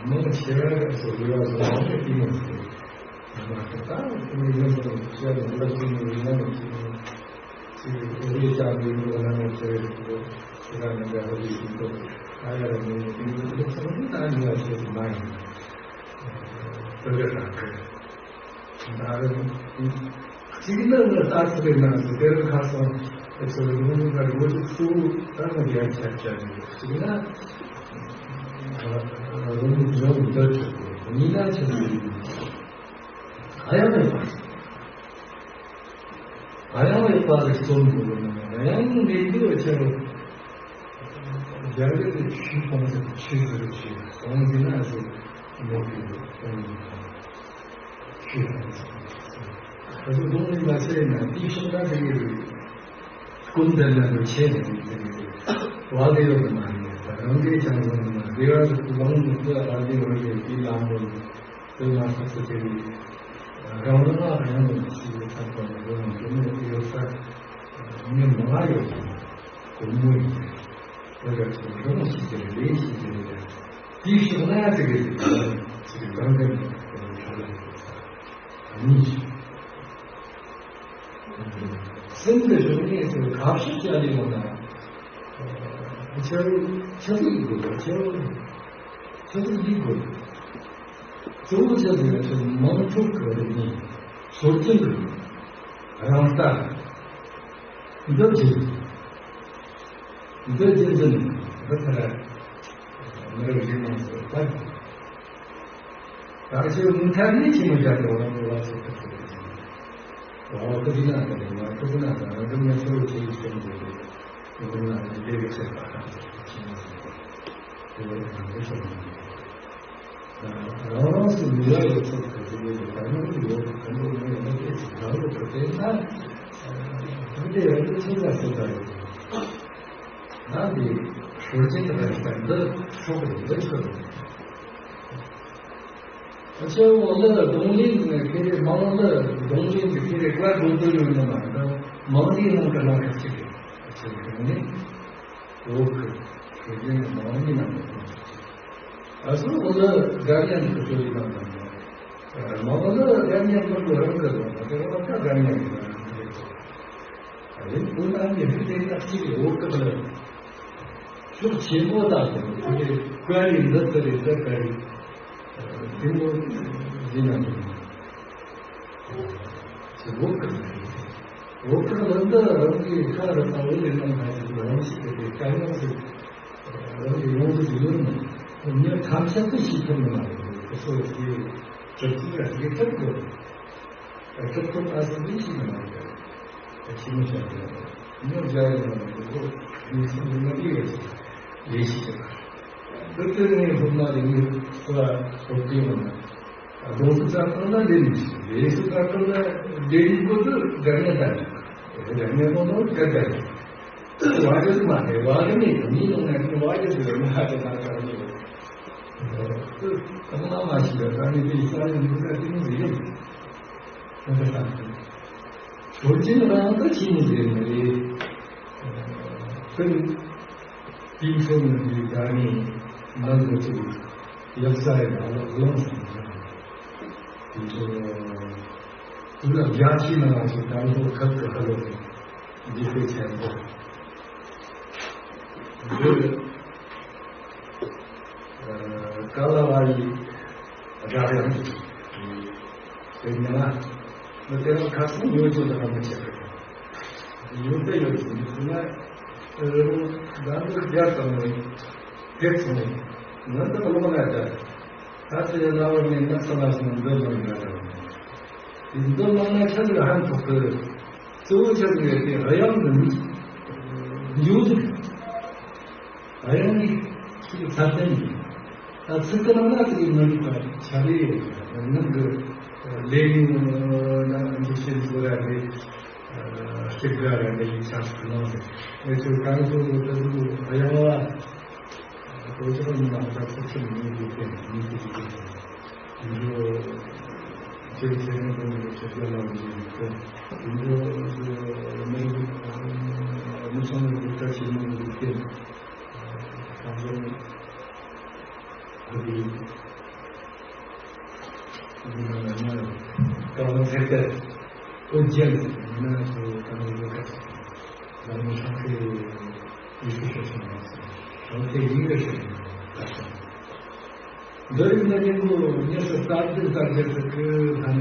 མང་ཆེ་བ་སོགས་ལུས་པ་བཟང་བ་དེ་མ་ཟད། ཡང་ན་ད་ལྟ་དེ་ཡོན་ཏན་བཤད་ནས་ལབ་ཀྱི་ཡོད་ན་མ་ཟད། ཅིག་རེ་ཅང་ཡོད་ན་མ་ཟད། ཁྱེད་རང་ནང་ག་ཧ་ལས་ཡིན་འདུག་ཨ་ཡ་ར་མི་ཡོང་ཡིན་འདུག་ཚང་མ་ད་ཉོ་བ་ཞིག་མ་ཡིན། དེ་འདྲ་དང་གི། ད་རུང་གཅིག་ནི་ནི་ལྟ་ཚུལ་ནང་དུ་དེར་ཁ་སང་ཨེ་ཚོ་ལུང་ལ་ལོ་གཅིག་སུ་ད་ནི་ཡར་ཆད་ཆད་ནས་གཅིག་ན་རུང་ལྗོངས་འདི་ཆོག་གོ། གཉིས་ན་ཆོག་གོ། ཨ་ཡང་མེད་པ། ཨ་ཡང་མེད་པ་ལ་རྩོམ་དགོས་ན་ཨ་ཡང་མེད་དུས་ཨེ་ཆེ་རུ་རྒྱ་རིགས་ཀྱི་ཆོས་སྤོང་ཟེར་ཆོས་ཟེར་ཆོས་སྤོང་ཟེར་ན་ཨེ་ཚོ། མོ་གི་ལོ་ཏན་ནི་ཁང་ཤི་ཧང་ས་ཁ་ཚོ་གདོང་ནི་མ་ཚེ་ན་དེའི་ཤོག་ན་དེ་གི་ཀུན་ཏན་ན་ལོ་ཆེ་ནི་དེ་གི་བ་གི་ཡོད་མ་ནི་ད་རང་གི་ཅང་ལོ་ནི་མ་དེ་བ་ལོ་ལོང་ནི་དེ་ཨ་ལི་རོ་ཡོད་དེ་ལ་མོ་དེ་མ་ས་ཚོ་དེ་གི་རང་རང་ཨ་རང་ནི་ཤི་ཡོད་ཐབས་པ་ནི་དེ་རང་གི་ནི་དེ་ཡོད་ས་ནི་མ་ཡོད་ཀུན་མོ་ཡིན། དེ་ག་ཚོ་རང་ཤི་དེ་ལས་ཤི་དེ་ལས། དེའི་ཕྱོགས་ན་དེ་གའི་དེ་གའི་དེ་གའི་དེ་གའི་ཁྱོད་ལ་ཡོད་ས་གཉིས་ཤིག་སེམས་དེ་ཕྱོགས་ནས་དེ་ག་ཤོད་ཅི་ཡ་ལས་ཡོང་ན། ཁྱེད་ཁྱེད་ཚོ་ཡིན་དགོས་ཁྱེད་ཁྱེད་ཚོ་ཡིན་དགོས། གཙོ་བོ་ཆ་ཟིན་ན་ཁྱེད་མང་ཚོགས་ཀྱི་རིག་གནས་སྲོལ་རྒྱུན་གྱི་རང་ལྟ་འདི་བྱེད་འདི་རྒྱུན་འཛིན་འདི་ལྟར་མི་རབས་རྗེས་མ་ཚོས་བལྟ་དགོས། ད་ཁྱོད་མུ་མཐའ་ནས་ཆེན་མོ་བཞག་པའི་འོག་ལ་ལ་སོགས་པ་ཐུབ་པ་ཡིན། འོ་ཁོ་ཅི་ན་དང་མ་ཁོ་ཅི་ན་དང་རང་གི་ངས་ཁྱོད་རོ་ཆེ་ཡིས་སྟོན་དགོས་རེད། ཁོ་ན་དེ་གི་ཆེ་བ་དང་ཆེན་མོ་ཞིག་དེ་བས་རང་གི་ཆོག་མ་རེད། རང་རང་སུ་མི་ལ་ཡོད་ཚོད་ཁ་ཅིག་ཡོད་པའི་ག་ནོར་ཡོད་ག་ནོར་མེད་ན་སྐད་ཅིག་རང་ལ་གོ་དེ་ན་ཐུགས་རྗེ་ཡོད་དེ་ཆེ་བ་སོ་ད་ཡོད། ང་འདི་སྲོལ་ཆེན་དུ་རེད་པ་འདི་ཤོག་རེད་འདི་ཤོག་རེད། ཨ་ཆེ་བོ་ལ་གདོང་ལེན་ཁེ་རེ་མང་ལ་གདོང་ལེན་གྱི་ཁེ་རེ་བཀའ་དགོངས་དོན་ཡོད་ནི་མ་རེད། མང་ལེ་ནང་གི་ལ་ཁ་ཅིག་རེད། ཨ་ཆེ་བོ་གདོང་ལེན་འོག་གི་སྲོལ་ཆེན་གྱི་མང་ལེ་ནང་གི་ཨ་སོ་བོ་ལ་དགའ་ཉན་གྱི་སྲོལ་ཡིན་ནམ་མང་ལ་དགའ་ཉན་མི་དགོས་རང་གི་རེད། དེ་རང་ལ་དགའ་ཉན་གྱི་རང་གི་རེད། རེད། ཁོ་ན་མི་ཧྲི་དེ་ན་གཅིག་ཡོད་སྐབས་ལ་ཤུགས་ཆེན་པོ་དང་དེ་ནི་ཁོ་གི་བཀའ་ཡིན་འདི་ལྟར་རེད་ལྟར་བཀའ་ཡིན་དེ་མོ་ཡིན་ན་མི་ཆེན་པོ་ཀ་ཡོད་སྐབས་ལ་འདི་རང་གི་ཁ་རུ་ལྟ་བུ་ལས་ནམ་ཁ་ཅིག་རང་ཞིག་གི་དེ་དཀའ་ངལ་ཞིག་རང་གི་ཡོང་གི་ཡོད་ནི་ཉིན་ཐམས་ཅད་དུ་ཤེས་ཐུབ་ནི་མ་རེད། ཁོ་ཚོ་ཞིག་གྲུབ་ཚུལ་ལ་ཞིག་ཐུབ་དགོས། སྐབས་ཐོག་ཨ་སི་ལི་ཞིག་ནང་གི་ཞི་མི་བྱ་དགོས། མི་བྱ་ཡོད་ན་མི་དགོས། མི་སེམས་ལ་མི་ཡོད་ལས་ཞིག་ཡོད། དེ་ལྟར་ངས་སློབ་མ་རེ་ངས་སློབ་སློབ་དེ་ཡོང་ན་གདོང་སུ་ཙག་ཙག་ན་ལས་མི་ཞིག་ལས་སུ་ཙག་ཙག་ན་ལས་ཡིན་དགོས་དུ་དགའ་ཉེ་ལྟ་ཡོད། དགའ་ཉེ་མོ་མོ་དགའ་དགའ་ཡོད། བ་རེད་མ་རེད་བ་རེད་མེད་དུ་མི་ཡོང་ན་མི་བ་རེད་ཟེར་མི་ཧ་ཅང་ན་དགའ་ཉེ་ཡོད། ཁོང་ལ་མ་ཤི་བ་ད་ནི་དེ་ས་ཡོང་མི་ཟ་དེ་མི་ཟེར་ཡོད། སྲོལ་རྒྱུན་རང་དུ་ཕྱིན་ནས་ཟེར་ནས་རེད། ཁོས་དེའི་ཚོ་ནི་འདི་ད་ནི་ནང་དུ་ཚུད་ཡག་ས་ཡི་ནང་ལ་ལངས་སོང་ཟེར། དེ་ཚོ་དུ་ལ་རྒྱ་ཆེ་ན་ང་ཚོ་དང་ཐོག་ཁབ་ཏུ་ཧ་ལོ་འདི་དཔེ་ཆེན་པོ། འདི་ཀ་ལ་བ་ཡི་སྒྲ་དབྱངས་དེ་ཉི་མ་མི་དེ་རང་ཁ་སང་ཉོ་ཆོག་དང་མི་ཆད་པ་ཉོ་དེ་ཡོད་ཟིན་ན་རི་མོ་ཟླ་འདི་བརྒྱ་ཙམ་ནས་ཕེབས་སོང་ནས་ང་ད་ལོག་ན་ད་ད་ཚེ་ལ་བར་ནས་ནགས་ས་ལ་སོང་འདི་ལོ་ཡིན་ན་ད་འདི་ལོ་ན་ཆ་ལ་ཧན་ཐོག་ཏུ་གཙོ་བོ་ཆ་ལ་ཡོད་དེ་དབྱངས་འདི་ཉོ་ཟིན། ཨ་ཡང་ནི་ཚིག་ཚར་ཏེ་ནི་ད་ཚིག་གི་ནང་ན་ཚིག་གི་མི་འདུག་པ་ཆ་ལེ་ཡོད་ཀྱང་ནང་གི་ལས་ནི་ན་འཇིག་རྟེན་གཙོ་ར་རེད། གཅིག་དགའ་ར་འདི་ཡིག་ཆ་ཞིག་གནང་སྟེ་ཨེ་ཚོ་གང་ཚོ་ལོ་ད་ཚོ་ཨ་ཡང་བ་ཁོ་ཚོ་ནི་ནང་ད་ཚིག་ཚིག་མི་འདུག་སྟེ་མི་འདུག་སྟེ་འདི་ཚོ་ཅིག་ཚེ་རིང་དང་ནི་ཆེ་རྒྱ་ལ་འདི་འདུག་སྟེ་འདི་ཚོ་མི་མི་ཚང་མི་འདུག་ད་ཆེ་མི་འདུག་སྟེ། དང་པོ་ནི་ཨ་ཏི་ཨ་ཏི་མ་ན་ན་ཀ་ལ་ཐེ་ཏེ་ཨོ་རྒྱན་ན་སུ་དང་པོ་ཀ་ལ་མི་ཤང་ཁེ་ཡི་ཤུ་ཤ་ཤ་མ་སུ་ཤང་ཁེ་ཡི་ཡོ་ཤ་ཤ་མ་སུ། འདི་རིགས་ནི་སྙིང་པོ་ཉེ་སུ་རྩ་འཛིན་རྩ་འཛིན་ཟེར་གི་ཐ་ན་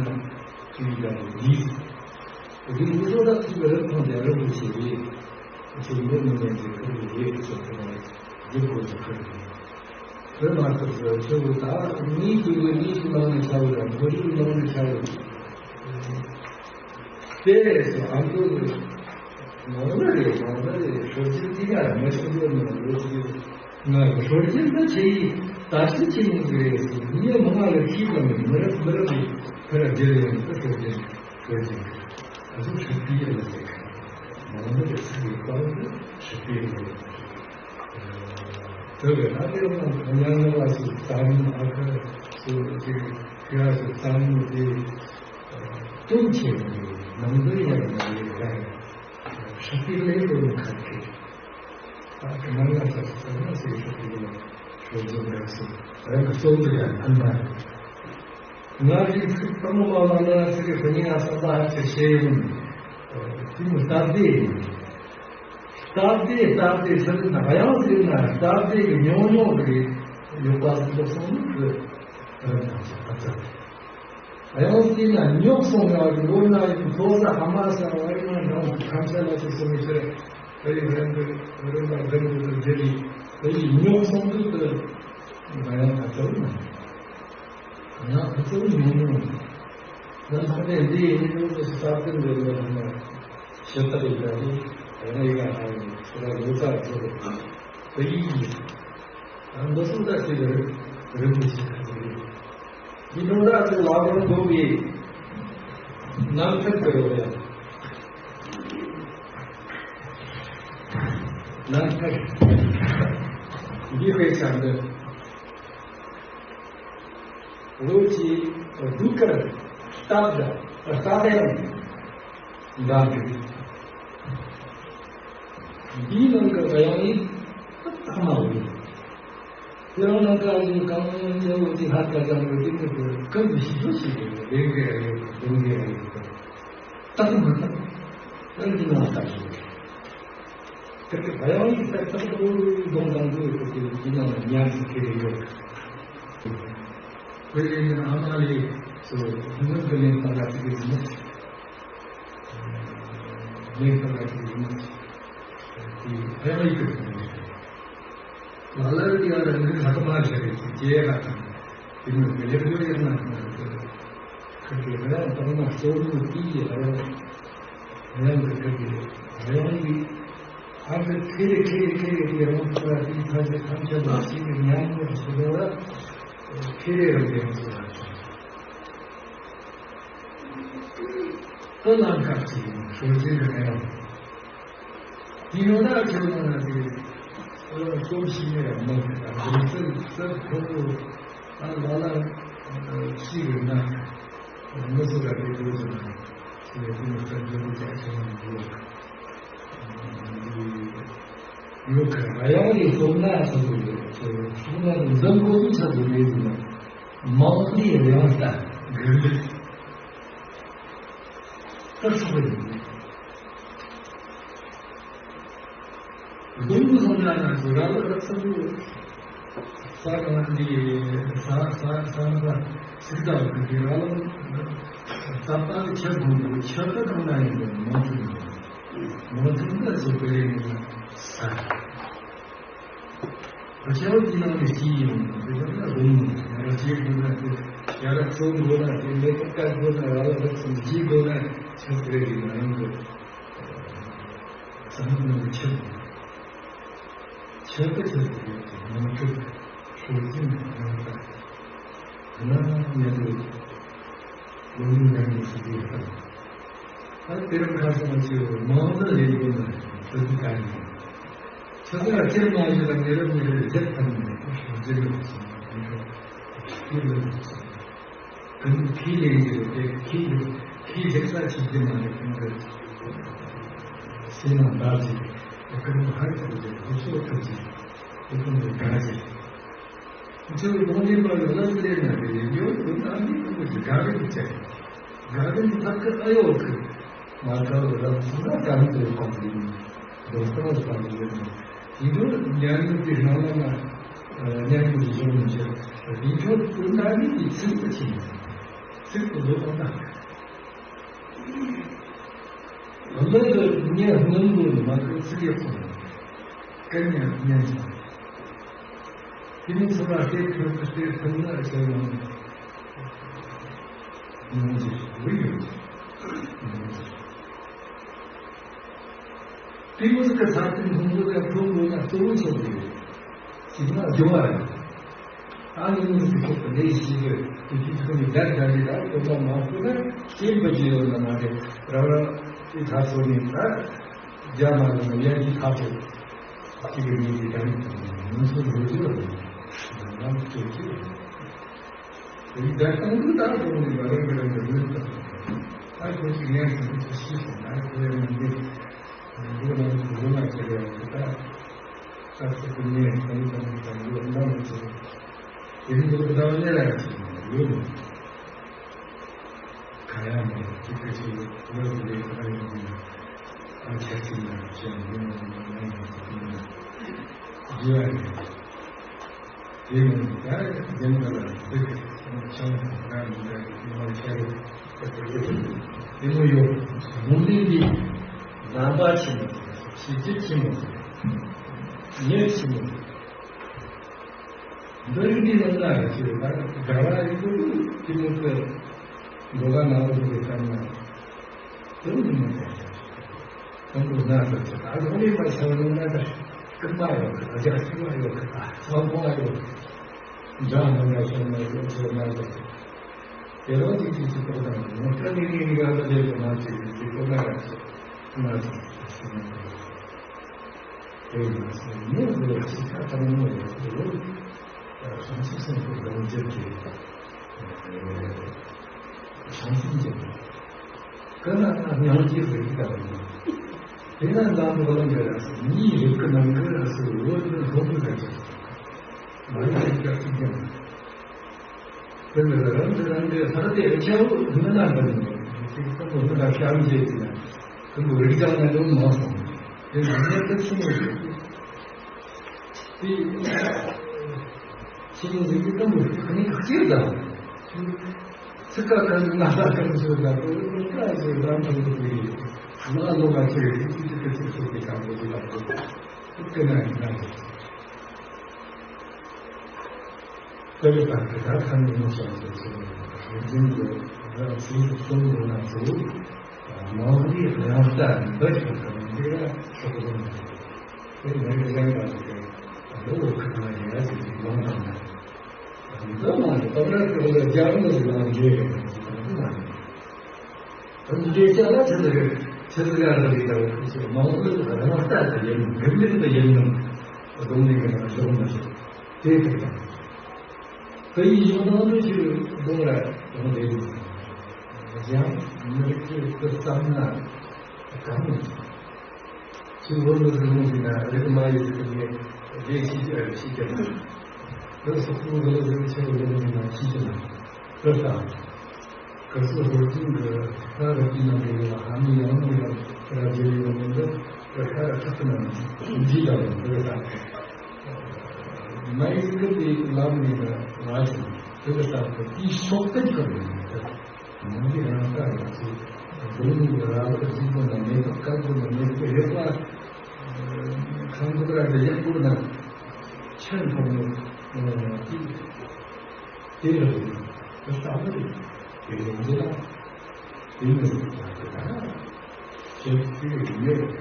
ཅི་ཡི་ཡང་ཡིས། དེ་འདི་ཚོ་ད་ཅིག་རབ་དང་རྒྱ་རབ་ཏུ་བྱས་པས་ཅིག་འདི་མི་ཉན་ཅིག་ཁུར་གི་ཡེ་ཚོ་ཁུར་ནས་འདི་སྐོར་དུ་ཁུར་གི་ཡོད། དེ་མ་ཐུབ་ཟེར་ཁྱོད་ཀྱི་ད་གཉིས་ཀྱི་གཉིས་ཀྱི་ནང་ནས་ཆ་བོ་དང་མཐོ་རིམ་ནང་ནས་ཆ་བོ་དེ་སོ་ཨང་ཀི་ནང་ལ་རེད་ནང་ལ་རེད་ཤོད་ཅིག་ཅིག་ཡང་མི་ཤེས་ཡོད་ནོ་ལོ་ཅིག་ང་གི་སྲོལ་རྒྱུན་དུ་ཆེ་ཡི་ད་ཕྱི་ཆེ་ཡིན་གི་རེད་ཟེར། ངས་མི་ང་ལ་ཤེས་པ་མེད། མི་རབས་མི་རབས་ཀྱི་ཕར་རྒྱལ་ཡོང་གི་སྲོལ་རྒྱུན། སྲོལ་རྒྱུན་གི་ཨ་ཟུག་ཧྲི་པི་ཡ་ལ་ཟེར་གི། མང་མི་རེ་ཟེར་གི་པང་དུ་ཧྲི་པི་ཡ་ལ་ཟེར་གི། དེ་བས་ན་དེ་ཡང་ཡང་ན་བ་སུ་ཙམ་ཨ་ཁ་སུ་ཅིག་ཁ་སུ་ཙམ་དེ་སྟོན་ཆེ་བའི་ནང་དུ་ཡང་ཡང་ཡང་ཧྲི་པི་ལེ་ལོ་ཁ་ཁེ། ཨ་ཀི་མ་ལ་ས་ས་ན་སི་ཤོ་ཏི་ལ་ཤོ་ཛོ་ག་སི་ར་ཀ་སོ་ཏི་ཡ་ཨན་མ། ང་རིག་ཚིག་དང་མ་ལ་ལ་སི་རི་ཧ་ཉི་ཡ་ས་ལ་ཧ་ཆེ་ཤེ་ཡིན། དེ་མི་སྟབས་བདེ་ཡིན། སྟབས་བདེ་སྟབས་བདེ་ཟེར་ན་གཡང་ཟེར་ན་སྟབས་བདེ་གི་ཉོ་ཉོ་གི་ཡོད་པ་ཟེར་ལོ་སོང་ནི་གི་ར་ན་ཆ་ཨ་ཙ། གཡང་སྐྱེས་ན་རྙོག་སོང་ཡག་གི་ལོ་ན་ཡིན་མཐོ་ས་ཧ་མ་ས་བ་ཡིན་ན་རང་གི་ཁམས་ས་ལ་སོགས་སོ་མི་ཤེས། ད་ཡིན་རང་གི་རིམ་པ་རྒན་གྱི་རྒྱུ་རིགས་ད་ཡིན་རྙོག་སོང་དུས་དུ་ང་ཡང་ཁ་ཚ་བོ་ན་ང་ཡང་ཁ་ཚ་བོ་མིན་ནོ། ང་ལྷག་པའི་འདི་ཡིན་ནོ་ཟེར་ས་ཀུན་འདི་ལ་ཧ་མ་ཤ་སྟག་ཡིན་ད་དུ་ང་ཡི་ག་ཧ་ཡིན་ཟེར་ལོ་ཙཱ་ཚོ་ད་ཡིན་ཡིན། ཨ་འདི་གསུམ་ད་ཅི་རེད། རིན་པོ་ཆེ་ཁ་ཅིག་རེད། འདི་ནང་ད་ཅི་ལ་རོ་འདུག་པའི་ནམ་མཁའ་དེ་རོ་ཡ། ནམ་མཁའ་འདི་དཔེ་ཆ་འདི་ལོ་ཅི་སྡུག་ཀར་སྟབས་ད་སྟབས་ཡང་འདྲ་གི། འདིའི་ནང་གི་གཡང་ཡིག་ཏག་ཏག་མ་རེད། དེ་རང་ནང་ག་ཡིན་གང་ཡང་ཡོད་དེ་ཧ་ཀ་ཀ་ཡོད་དེ་མི་དགོས་ཀ་འདི་ཞིག་ཏུ་ཞིག་རེད། ལས་འགན་ཡོད་གདོང་འགན་ཡོད་ཏག་མ་ཏག་ཨ་འདི་ནང་ལྟ་ཞིག་རེད། དེ་གི་གཡང་ཡིག་ཏག་ཏག་ཏུ་གདོང་དང་དུ་ཡོད་དེ་འདི་ནང་ལ་ཉམས་སུ་ཁྱེར་ཡོད། དེ་ཡིན་ན་ཨ་མ་ལས་སུ་ཧུན་ཧུན་གི་ལེན་སྟངས་ལ་ཅིག་གི་ཟིན་ན། ལེགས་པར་ཞུ་ཡིན། དེ་ཕན་ཡོན་ཡོད་པའི་ལ་ལར་ཡང་ལ་ནི་ལྷག་མ་བྱ་བའི་སྐྱེ་ཡ་དང་དེ་མོ་གི་ལེགས་པོ་ཡང་ན་ཁ་གི་ར་ཡང་དང་མ་གཙོ་བོ་དེ་ཡི་ར་ཡང་ར་ཡང་གི་ཁ་གི་ར་ཡང་གི་ཨ་ཁ་ཁེ་རེ་ཁེ་རེ་ཁེ་རེ་དེ་རང་ཁ་དེ་ཁ་ཁེ་ཐམས་ཅད་ལ་ཞིག་གི་ཉམས་པོ་ཞིག་ལ་ཁེ་རེ་རང་གི་ཡོང་སོང་། ཏི་ལ་ཁ་ཅིག་ཡིན་ཤོར་གྱི་རེད། དེ་ཡོད་ན་ཁྱོད་རང་ལ་དེ་ཨ་རྩོམ་ཞིག་ནས་མ་གི་ད་རྒྱུ་སེམས་སེམས་ཁོ་བོ་ཨ་ལ་ལ་ཤི་རེད་ན་མི་སུ་ག་དེ་དགོས་ཟེར་ན་ཞེས་དེ་ནི་སེམས་ཁོ་བོ་ཅག་ཆེན་ཡོད་ཡོད་ག་ར་ཡང་རེད། སོང་ན་སོང་གི་ཡོད་ཚོད་སོང་ན་འཛམ་བུ་གླིང་ཆ་དུ་མེད་ཟེར་ན། མང་པོའི་རེ་བ་ལྟ་དགོས་འདུག་སྐབས་སུ་བབ་ཡིན། སྡོང་བུ་སོང་ན་ང་ཚོ་ར་ལ་ར་ཚ་བུ་ས་གང་འདི་ས་ས་ས་ན་ས་སིག་ད་བུ་གི་ར་ལ་ས་ད་ཆ་དགོས་འདུག་ཆ་ད་གང་ན་ཡིན་འདུག་མང་ཚོགས་མང་ཚོགས་འདི་ཚོ་བེ་རེ་ཡིན་ན་ས། ཕ་ཆེ་བ་དེ་ནང་ནས་སྐྱེས་ཡོང་དེ་ལྟར་ན་རུང་ཡང་ར་སྐྱེས་དགོས་ན་དེ་ཡ་ར་ཚོ་དགོས་ན་དེ་མེ་ཏོག་བཀལ་དགོས་ན་ར་བ་ར་ཚོ་སྐྱེས་དགོས་ན་ཆེ་བ་རེ་རེ་ང་རང་གི་བསམ་བློ་ནང་ཆེ་བ་ཆེ་བ་ཆེ་བ་ཡོད་ཀྱི་ནང་ཁྲོད་སྲོལ་རྒྱུན་ནང་ལྟར་ན་ཉེ་དུ་ལོ་ལོན་ལྡན་ཡོད་ཟེར་གྱི་ཡོད་དམ། ད་དེ་རིང་ཁ་སང་ཆེ་བ་མང་ན་ལས་དགོས་ན་ད་དུ་ག་ཡིན། ཆ་ཚང་ཁྱེད་མ་ཞིག་ལ་ཉེ་རབས་ཉེ་རབས་རྒྱབ་ཐམ་ནས་ཞུ་རྒྱུ་ཡོད་སོང་། ཁྱེད་ལ་ཡོད་སོང་། གང་ཁྱེད་ལས་ཡོད་དེ་ཁྱེད་ཁྱེད་རྒྱབ་ས་ཆེ་རྒྱུ་མ་རེད། གང་རེད། སེམས་ནང་བདག་ཅིག་གང་ཧ་ཐུབ་ཅིག་ཁོ་ཚོ་ཐུབ་ཅིག་ཁོ་ཚོ་ནས་དགའ་ཅིག་ཚོའི་དགོངས་ནས་པར་ལ་ལ་ལས་ན་རེ་ཡོད་དུ་ན་མི་ཁོ་ཚོ་དགའ་རིག་བྱས། དགའ་རིག་ཐབས་ཀྱི་ཨ་ཡོད་ཀི་མ་དགའ་བ་རབ་ཚུགས་ན་དགའ་རིག་ཏུ་ཡོད་པ་ཡིན། རྡོ་སྟོང་སྟོང་ཡོད་ནས་དེ་འདྲ་ཉམས་མྱོང་དེ་སྣང་བ་ན་ཉམས་མྱོང་དེ་བྱུང་མི་འཇོག་དེ་འཇོག་ཏུ་ན་ནི་དེ་ཚིག་ཏུ་ཕྱིན། ཚིག་ཏུ་བཟོ་བ་ན། བློ་དུ་ཉེ་སྔོན་དུ་མ་གི་ཚིག་ཡོད་སོང་། སྐད་ཉན་ཉན་སོང་། དེ་ནི་ཚོར་བ་སྟེར་ཐུབ་སྟེར་ཐུབ་ན་ཞེས་ཡང་ཉོན་ཅིག་འོས་ཡོད་ཉོན་ཅིག་དེ་མོ་ཟིག་གི་ཚར་ཏེ་མཐོང་གོ་ལ་མཐོང་གོ་ན་གཙོ་བོ་ཆོག་གི་ཡོད། ཅིག་ན་སྦྱོང་བ་རེད། ཨ་ནི་ནི་དེ་ཁོ་ལས་ཤེས་རྒྱུ་དེ་དུས་ཐོག་ནས་བདག་དགའ་རེད་ལ་དོ་ལ་མ་ཁོ་ན་སྐྱེན་པ་ཅི་ཡོད་ན་མ་རེད། རང་རང་དེ་ད་སོ་ནས་ད་རྒྱ་མ་ལ་ཡ་གི་ཐག་ཆོད་ཅིག་གི་མི་དེ་ད་ནི་མི་ཚོ་ལོ་རྒྱུས་ལ་ནང་ལ་སྐྱོད་ཀྱི་རེད། དེ་ལྟར་གཏོང་རྒྱུ་དང་གཏོང་རྒྱུ་མ་རེད་མི་རེད་འདི་མོས་དང་། ད་ཁོ་ཅིག་ངས་དེ་ཚོ་ཤེས་སོང་ན་ཁོ་ཡང་མི་འདི་འདི་ལ་ངས་གོ་མ་བྱེད་རེད་དེ། ད་ད་ཚོ་ཁོ་ངས་དེ་དང་དེ་དང་འདི་ལ་འདང་མི་བྱེད། དེ་ནི་འདི་ལ་ད་ནས་ལ་ཡང་ཞིག་ཡོད་མོད། གང་ཡང་མེད། ཅིག་གི་ཅིག་ལོ་ལོ་ལས་ཁ་ཡོང་གི་ཨ་ཆ་ཅིག་ན་ཅན་ཡོང་ཡོང་ཡོང་ཡོང་ཡོང་ཡོང་ཡོང་། དེ་ནི་ད་རྒན་པ་ལ་འདི་ཆང་ཁ་མི་འདྲ་མི་མང་ཆ་རེད། དེ་མོ་ཡོད། ལུང་བསྟན་འདི་ནང་པ་ཆེན་མོ་ཞིག་ཅིག་ཆེན་མོ་ཉེར་ཆེན་མོ། འདི་རིགས་འདི་ནང་ན་ཅིག་ད་དགའ་བ་ཡིན་དུས་དེ་མོ་གི་འགྲོ་བ་ནང་ལ་འགྲོ་བའི་སྐབས་ན། དེ་ནི་མི་འདྲ། དང་པོ་ན་ཚ་ཚ་ཨ་རོགས་ལས་མ་ཚ་བ་ཡོང་ན་ད་རྐུན་མ་ཡོད་གི། ཨ་ཅག་སྲིད་མ་ཡོད་གི། ཨ་ཚ་ཁོང་ཨ་ཡོད་གི། འཇང་ནང་ལ་སོང་ན་ཡོད་ཚོད་ན་ཚ། དེ་རང་ཅིག་ཅིག་ཅིག་ཏོག་ཙམ་ངོ་སྤྲོད་ནི་ནི་ནི་ག་ལ་ལས་དེ་མ་ཅིག་ཅིག་ཏོག་ན་ར་ཅིག་ན་ཚ་ཟེར་ན་དེ་ཡིན་ན་ཟེར་ནས་འདི་ལ་ཅིག་ཁ་ཐང་མོ་ཡོད་དེ་ལོ། ཨ་བྱང་ཆུབ་སེམས་དཔའི་སྒོམ་རྒྱབ་ཀྱི། བྱང་སེམས་ཀྱི། ཀ་ན་ན་སྙིང་རྗེ་ཟེར་གྱི་ད་རེད། དེ་ན་ནང་དུ་ལ་འདྲ་ར་སོ་གཉིས་རིག་གི་ནང་གི་ར་སོ་འོད་ནི་ལྷོ་མོ་ར་ཅིག་མ་ཡིན་ཀྱང་ཅིག་ཀྱང་། དེ་ནི་རང་གི་རང་གི་ལྷག་དེ་ཆེ་བོ་མི་ན་འདྲ་ནི་ཅིག་ཙམ་པོ་མི་ན་བྱམས་བརྩེ་ཅིག་ན་ཀུན་པོ་རིག་ཀྱང་ན་འདྲ་མང་སོང་། དེ་ནི་མི་དེ་ཆུང་བོ་ཞིག་དེ་ཤེས་ཡོན་ཟེར་གྱི་གཏམ་མི་ཁ་ནས་ཁ་ཁྱེར་དང་། ཚིག་ཁ་ཁ་ནས་ང་ལ་ཁ་ནས་ཤོད་དང་། ཁོ་ཁ་ཞིག་རང་ཁོང་དུ་བྱས། ང་ལོ་མ་ཁྱེར་རེད། ཅི་ཅི་ཁ་ཅིག་ཤོད་ཀྱི་དང་པོ་དེ་ལ་ཁོ་ཁོ་ཁ་ན་ཡིན་ན། དེ་ལ་ད་ཁ་ད་ཁ་ནས་མི་ཤོད་ཟེར་ཟེར་ནས་རིག་འཛིན་གྱི་རང་ཚིག་གསུང་དགོས་ན་ཚོ། མང་པོའི་དབྱངས་རྟ་འདི་ཞིག་གི་འདི་ལ་ཤོག་ལོང་དེ་མི་རིགས་གཞན་དག་ཅིག་གི་ལོ་ཁ་ན་ཡ་ཅིག་ལོང་དང་ན། འདི་མ་ནི་སྟོབས་ར་ཀི་ལ་རྒྱ་རིགས་ལ་ལང་རྒྱུ་ཡོད་པ་འདི་མ་ནི། འདི་ལས་ཅག་ལ་ཆི་ཟིག་ཆི་ཟིག་ཡང་ཟིག་ཡིན་ད་བ་ཁུ་ཆེ་མང་པོའི་རང་ལྟ་དང་ཡིན་མི་མི་འདི་ཡིན་ནམ། སྡོམ་ནི་གི་ནང་ཞོག་མ་ཞོག་དེ་ཐུག་དང་། དེ་ཡིན་ཞོག་ནང་དུ་ཞིག་སྡོམ་ར་སྡོམ་དེ་ཡིན། གཞན་མི་རིགས་ཀྱི་སྐུ་བརྩམས་ན་གང་མི་ཆུ་བོ་ལ་རི་ལུང་ཞིག་ན་རི་མ་ཡི་རི་ལས་རེ་ཤི་ཅི་ཤི་ཅི་ན། རི་སོག་པོ་ལ་རི་ཆེ་བོ་ལུང་ཞིག་ན་ཤི་ཅི་ན། རི་དང་། ག་སོ་ཧོར་ཅིང་གི་ད་ར་ཅི་ན་རི་ལ་ཧ་མི་ཡང་མི་ཡང་ར་ཇེ་ཡོང་མི་འདི་རི་ཁ་ར་ཁ་ན་ཇི་ལ་རི་དང་། མ་ཡི་གི་དེ་ལམ་ནི་ལ་ཅིང་དེ་ལ་ས་དེ་ཤོག་ཏེ་ཁ་ནི། མི་འདི་རང་ལྟ་ཡང་ཚེ། སྒྲུང་ར་བར་གཟིགས་པ་ན་མེད་པ། དཀར་པོ་ན་མེད་པ། རེག་པ་ཁང་པ་ར་གི་ཡག་པོ་ན་ཆེན་ཐོག་ནས་དེ་དེ་རེད། དེ་ལྟ་བུ་རེད། དེ་ཡོང་རྒྱུ་ལ་དེ་ནི་ཡོང་རྒྱུ་ད་ཁྱེད་ཀྱིས་ཡོད་རེད།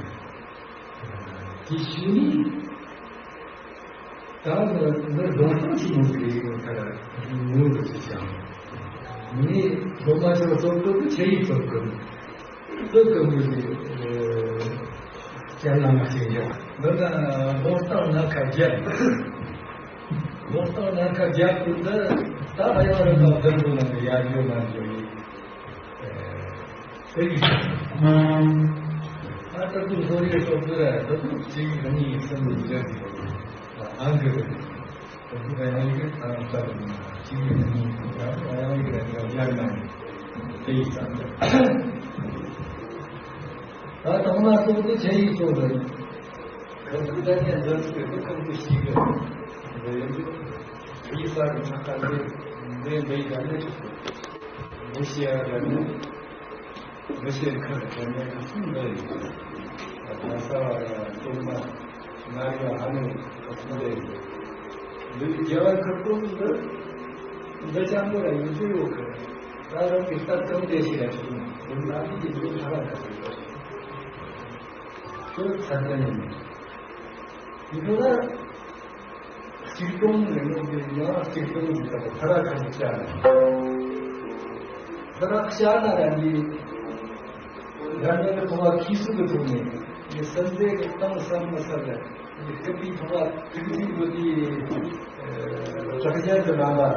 དེ་ཞུ་ནི། ད་ནི་ནི་སྡོང་ཤིང་ཆེན་མོ་ཟིག་ཡིན་ཁར་ངོ་བོ་ཟིག་ཀྱང་། ངས་སློབ་མ་ཚོར་སློབ་སྐབས་དུ་ཆེ་ཡིག་སློབ་སྐབས་སློབ་སྐབས་མོ་ཟིག་ཅན་ལ་མ་ཞིག་ཡོད། འདི་ན་སྡོང་སྟག་ནམ་མཁའ་བརྒྱབ། སྡོང་སྟག་ནམ་མཁའ་བརྒྱབ་དུས་འདི་ད་ཡང་རི་དྭགས་བདུན་པོ་ནང་གི་ཡར་འགྲོ་མར་འགྲོ་ཡིན། དེ་ཡིན། ད་ལྟ་དུས་ལྷོ་རིའི་སོག་པོ་ར་ད་དུས་གཅིག་གཉིས་གསུམ་བརྒྱད་ཨང་གི་རེད། ད་དུས་ཡང་ཡིག་རེད། ད་ལྟ་གཅིག་གཉིས་གསུམ་ཡང་ཡང་ཡིག་རེད། ཡང་ཡང་ན་དེ་ཡིན་ཙང་། ད་དང་མ་སོག་པོ་ཆེ་ཡིག་སོག་རེད། ག་ཚོད་ད་ནས་འཛིན་ཚུལ་དེ་ཁོང་ཚོ་ཤེས་གི། འདི་ཡིན་དུས་རིག་གསར་གྱི་ཚགས་ཁ་འདི་འདི་འདི་ཡི་ག་ནས་ཆོག་གི། མི་ཤེས་ཡ་ག་ནས། མི་ཤེས་ཁ་ག་ནས་ཁ་སུམ་འདི་ཡིན་གི། ད་ས་བ་ཡ་གཏོང་མ་ང་ཡ་ཨ་ནི་ཁ་སུམ་འདི་ཡིན་གི། འདི་རྒྱལ་བ་ཁ་སྐོང་འདི་འདི་ཅང་པོ་ར་ཡོད་ཚོད་ཡོད་གི། ད་རང་གི་ལྟ་ཙམ་དེ་ཞིག་ལ་ཆུང་འདི་ན་འདི་ཡིན་འདི་ཁ་ལ་ཁ་སུམ་འདི་ཡིན། ཁྱོད་ཚ་ཙམ་ཡིན། འདི་ཁོ་ན། གཅིག་སྟོང་ནས་ཡོང་གི་ཡང་གཅིག་སྟོང་གི་ཐ་ར་ཁ་ནས་བཤད་ནས། ཐ་ར་བཤད་ན་ར་འདི་རང་ཉིད་ཀྱི་ཐོག་ལ་ཁྱི་སུ་གི་ཐོག་ནས་ངས་སེམས་ཅན་གྱི་གཏམ་བསམ་མི་ཟ་ལ། ངས་སྐད་པའི་ཐོག་ལ་ཐིག་ཐིག་གོ་དེ་དྲག་ཅན་གྱི་ནང་ལ་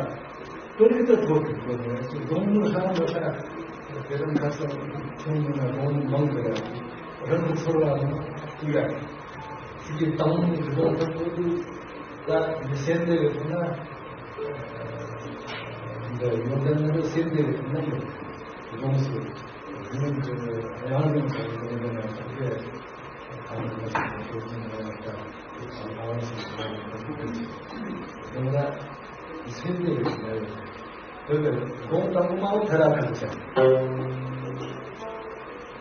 དོན་གྱི་ཐོག་གི་གོ་ནས་སྡོང་མོ་ཧྲང་མོ་ཧྲ་དེ་རིང་ཁ་སང་ཆུང་མིན་ན་སྡོང་མོ་མང་གི་ར་རང་གི་ཚོར་བ་ལ་ཐུག་ཡ། ཚིག་གི་དང་མོ་གི་སྡོང་ཐོག་གོ་དུས། ད་མི་སེམས་དེ་རེད་ན། འདི་ཡོན་ཏན་ནི་སེམས་དེ་རེད་ན་ཡོད། ཡོངས་སུ་ཡོངས་ཀྱི་ཡང་ཡོངས་ཀྱི་ཡོན་ཏན་ལ་ཐུག་པས། ཐ་མ་ལ་སོགས་པའི་ཆོས་ཅན་ལ་ཡང་ད་ཚང་ཐ་བ་སོགས་ལ་ཡང་ཐུག་པའི་ཕྱིར། འདི་ལ་སེམས་དེ་རེད་ན་ཡོད། དེ་ལས་སྒོམ་དང་པོ་མ་བོ་ཐ་ར་ཁ་ཆ།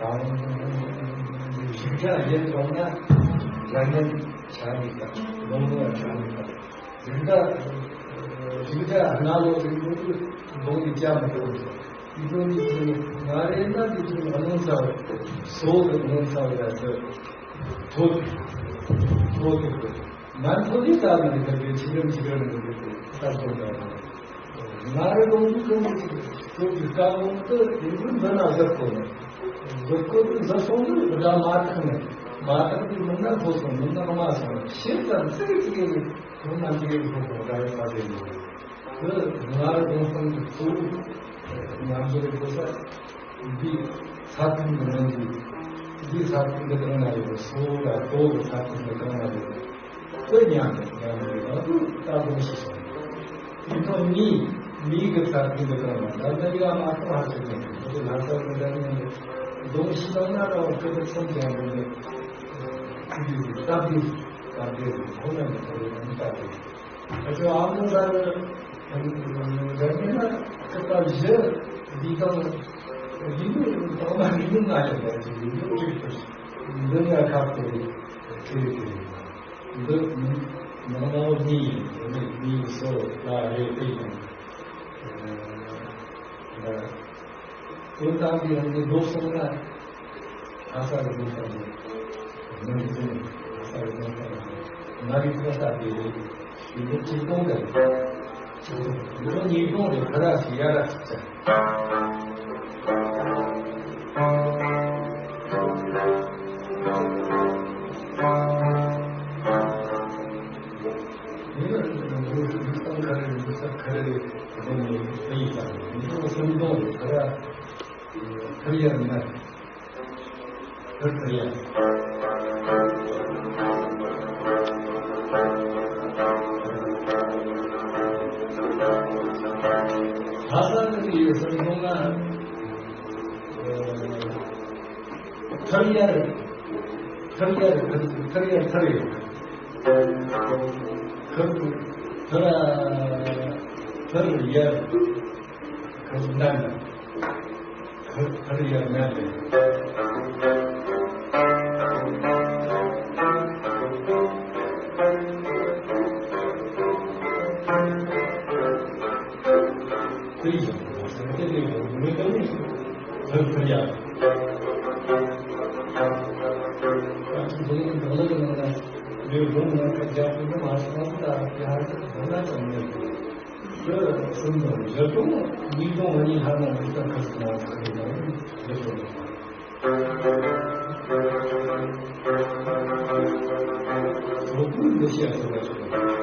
དང་། བཞི་བརྒྱ་ཡན་བཏང་ན་ཡ་ངན་ཆ་མི་དང་ནོར་ལུག་ཆ་མི་དང་། བཞི་བརྒྱ་བཞི་བརྒྱ་ལྔ་ལོ་རིང་པོ་དུ་འདོང་ནི་ཅང་མི་འདོང་། དེ་འདོང་ནི་ཚུལ་ང་རེ་ན་དེ་ཚུལ་ང་ནོར་ཚ་བ་སོ་གི་ནོར་ཚ་བ་ཡ་དུ་ཐོ་ཐོ་དུ་མན་ཐོ་དི་ས་མི་ནི་ཁ་ཆེ་ཆི་རམ་ཆི་རམ་ནི་ཁ་ཆེ་ས་ཐོ་ད། ང་རེ་ལོ་ངུ་ཀུན་གྱི་སྐབས་ཀྱི་སྐབས་འོག་ཏུ་ཡིན་ཀུན་འདི་ན་གཟར་གོ་ནས། གཟར་གོ་དུ་གཟར་སོང་དུས་བདག་མ་ཐག་ནས། མ་ཐག་དུས་མི་སྣ་ཐོ་སོང་མི་སྣ་མ་སོང་ཤེས་ཙམ་ཙིག་ཙིག་གི་ཐོག་མ་ཅིག་གི་ཐོག་ཏུ་བདག་ཡོད་པ་དེ་ཡིན། དུ་ང་རེ་ལོ་ཚང་གི་གཙོ་བོ་ང་ཚོ་རེ་གོ་ས། འདི་ས་ཁུལ་གྱི་ནང་གི་འདི་ས་ཁུལ་འདི་གང་ན་ཡོད་པའི་སོ་ལ་ཏོ་གི་ས་ཁུལ་འདི་གང་ན་ཡོད་པའི་ཁོས་ཉམས་ནས་ཉམས་ནས་རང་དུ་ལྟ་སྒོམ་ཞིག་སོང་། དེ་ཐོག་མི་མི་གི་ས་ཁུལ་འདི་གང་ན་ད་ལྟ་ཡང་མ་ཐོག་ཧ་ཅང་ཉམས་ནས་ལྷ་ས་གི་འདྲ་མཉམ་དུ་སྒོམ་ཞིག་བཏང་ན་རང་སྐུ་དུ་ཚོམ་ཀྱང་འདི་ནས་སྟབས་བདེ་སྟབས་བདེ་ཁོ་ན་ནས་ཁོ་རེ་ཡང་ལྟ་དགོས། ཨ་ཅོ་ཨ་མོ་ཟ་ནི་རྒྱ་མི་ན་ཁ་པར་བཞི་འདི་དང་འདི་ནི་དང་མ་འདི་ནི་ང་ཡང་ལས་ཀྱི་ཡིན་ནོ་གཅིག་ཏུ་འདི་ནི་ཁ་པར་དེ་ཁྱེར་གྱི་ཡིན། འདི་ནང་ལ་གཉིས་ཡིན། འདི་ནི་གཉིས་སོ་ལ་རེ་ཏེ་ཡིན། དོན་དམ་པའི་ཡང་ནི་ལོ་སོང་ན། ཨ་ས་རུ་ལོ་སོང་ན། མི་འདུག་ཨ་ས་རུ་ལོ་སོང་ན། ང་རིག་པ་ལྟ་བུའི་རེད། ཡིན་པ་གཅིག་སྟོང་རེད། གཅིག་སྟོང་། འདི་ལོ་ཉིས་སྟོང་རེད། ཁ་ར་ཞིག་ཡ་ར་ཅིག་ཅག་ཡིན་ན་འདི་ལོ་ཉིས་སྟོང་ཁ་རེ་ཉིས་སྟོང་ཁ་རེ་རེད། འདི་ནི་ཨེ་ཡིན་ཙང་ཉིས་སྟོང་སུམ་སྟོང་རེད། ཁ་ར་ཁ་ར་ཡ་ར་མ་རེད། ཧུར་ཐུབ་ཡ། ལྷ་ས་ནས་ཡོད་སེམས་སོང་ན། ཐར་ཡར། ཐར་ཡར། ཐར་ཡར་ཐར་ཡོད། ཐར། ཐར། ཐར་ཡར། ཁ་སང་གནང་ན། ཁ་ཁ་ལ་ཡར་ནས་རེད། དེ་ཡིན་ཟེར་ཏེ་ལས་དགོས་མི་འདུག་ནི་ཁ་ཁ་ཡར། ཨ་ཅིག་འདི་ནི་འདི་ལ་གི་ནང་ན་ལས་དགོས་ནང་ཁ་རྒྱག་ཐུབ་ནི་མ་སོང་ད་ཡར་འདི་ན་ཙམ་མེད། དེ་གསུམ་དང་བཞི་སྟོང་ཉིས་སྟོང་ཨ་ནི་ལྷག་མ་མི་ལྟར་ཁ་སུ་མ་ཁ་སུ་མ་ཡིན་བཞི་སྟོང་། སོག་པོའི་འདུ་ཤེས་སོགས་ལ་སོགས།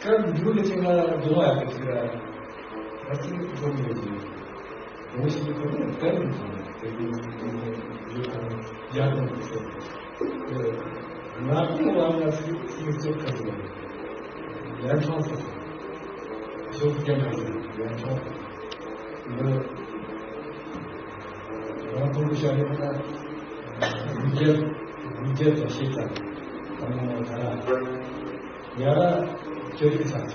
སྐབས་འཇུག་གི་ཚེ་ན་སྡོང་བ་ཡག་པོ་ཞིག་ར། ད་ཅིག་སྡོང་ཡོད་ཀྱི། སྡོང་ཞིག་ཁོ་ནས་བསྟན་ནས་སོང་ནས་དེ་ཡུལ་ཡུལ་དང་ཡར་དང་དུ་སོང་ནས། ང་ཚོ་བ་ང་ཚོའི་སྐྱེ་ཁམས་ལ་ཡར་ཐང་སོང་། ཕྱོགས་སྐྱེ་ཁམས་ལ་ཡར་ཐང་སོང་། འདི་རང་ཐོག་ཏུ་བཞག་ཡོད་ན། དགུ་བརྒྱ་དགུ་བརྒྱ་དང་ཕྱེད་ཙམ་དང་པོ་ནང་ད་ར་ཡ་ར་བཅུ་བཞི་ཙམ།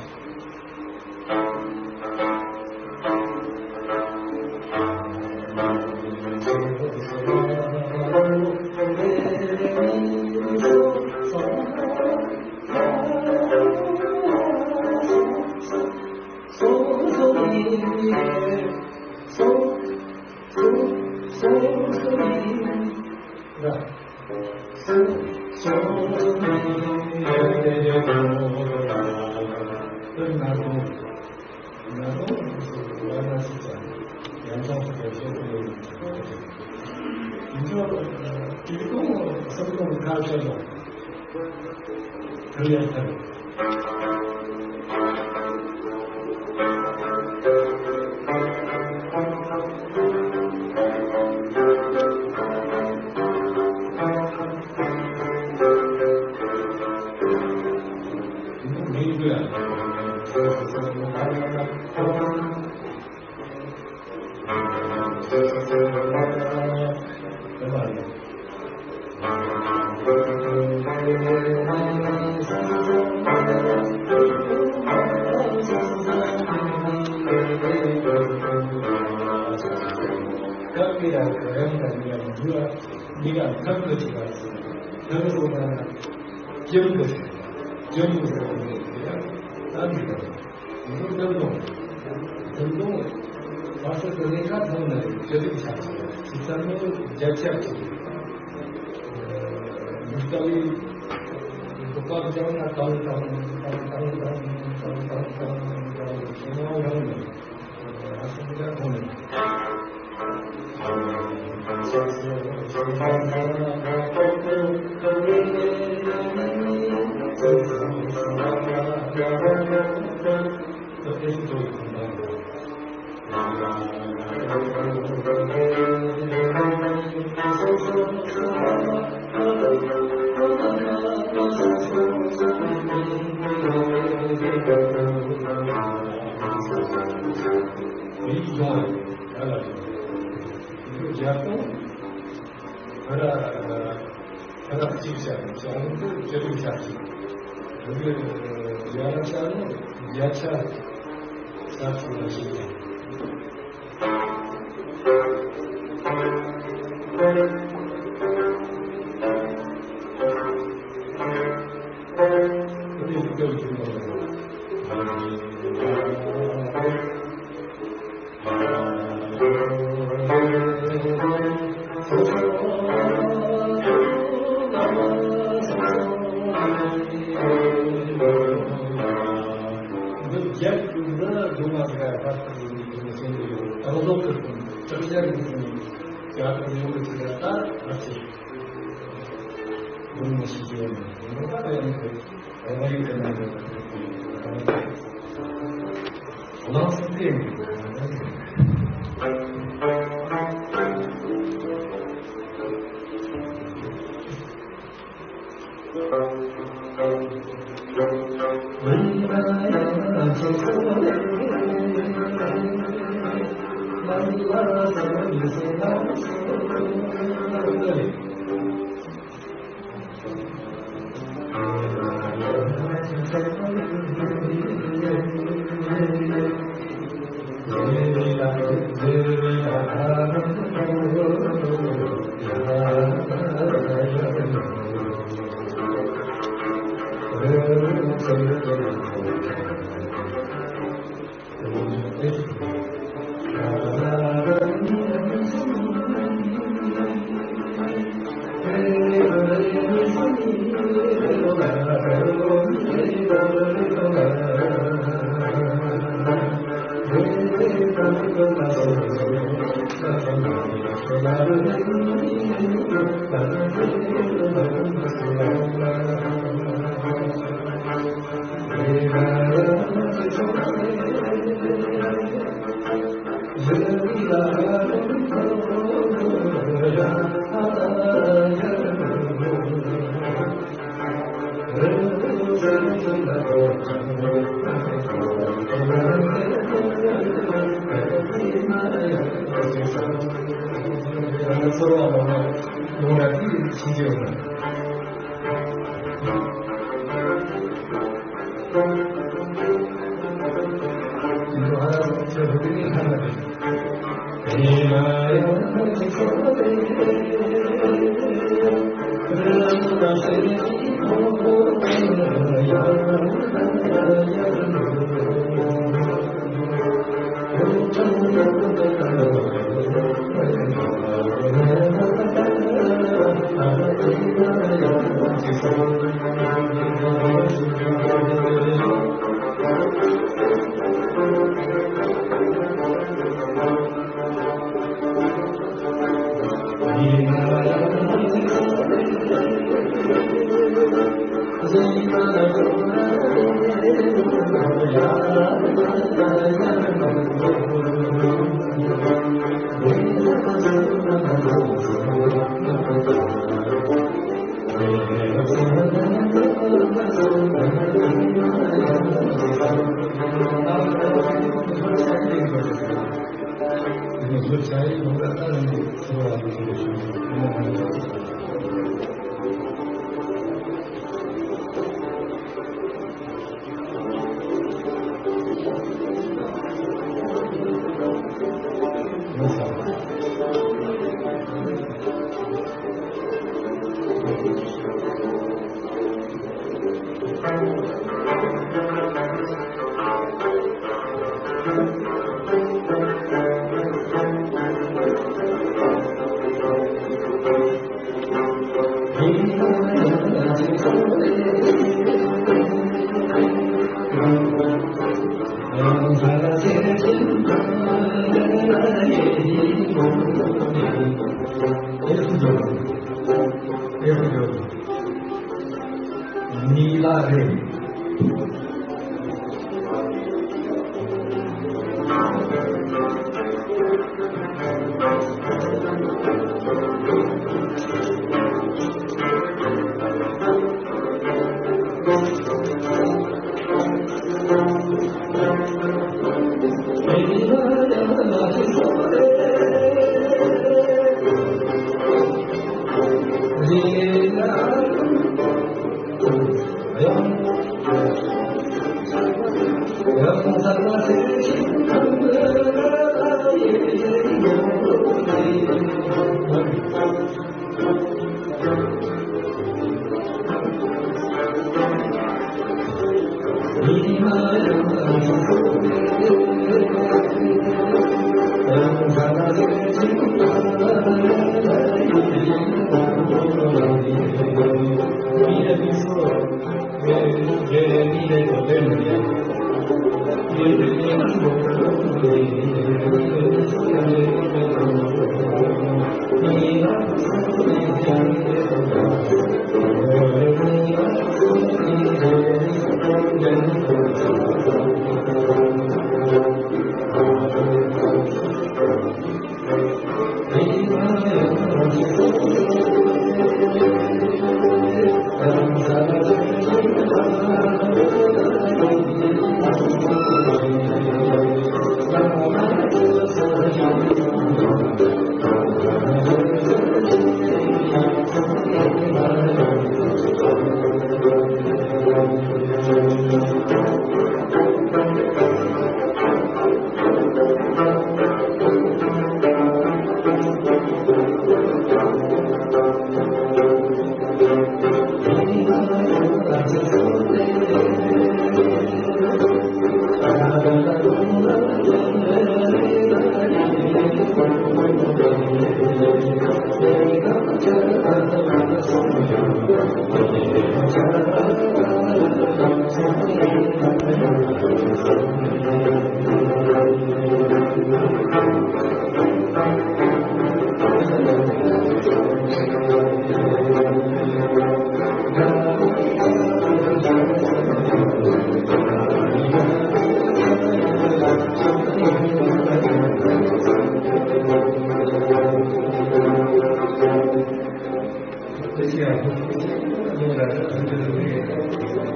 ཉིད་ཀྱང་ཐབས་ཀྱི་ཆེ་བ་ཟེར། ཐབས་སོ་ན་སྐྱོན་གྱི་སྐྱོན་གྱི་སོ་ནས་ཡང་ད་མི་འདྲ་བ། ཐུན་མོང་། ཐུན་མོང་། ས་སོ་དེ་ནས་ཁ་ཐོན་ནས་ཅི་རིགས་ཆགས་སོ། ཅི་ཙམ་ནི་རྒྱ་ཆགས་ཀྱི། འདི་ལྟ་བུའི་འདུག་པ་ཀྱང་ན་ཏང་ཏང་ཏང་ཏང་ཞེ་ནས་ཡང་ནས། མིག་ཡོང་བ་ཡ་ལ་རྒྱ་སྟོང་ཕ་ར་ཕ་ར་གཅིག་བྱ་བྱ་ལུང་དུ་ཅི་རིགས་བྱ་གཅིག་དེ་གི་ཡ་ར་བྱ་ལུང་བརྒྱ་ཆ་ས་ཚུ་ལ་ཞིག་ཡང་ གཉིས་ལ་རེད།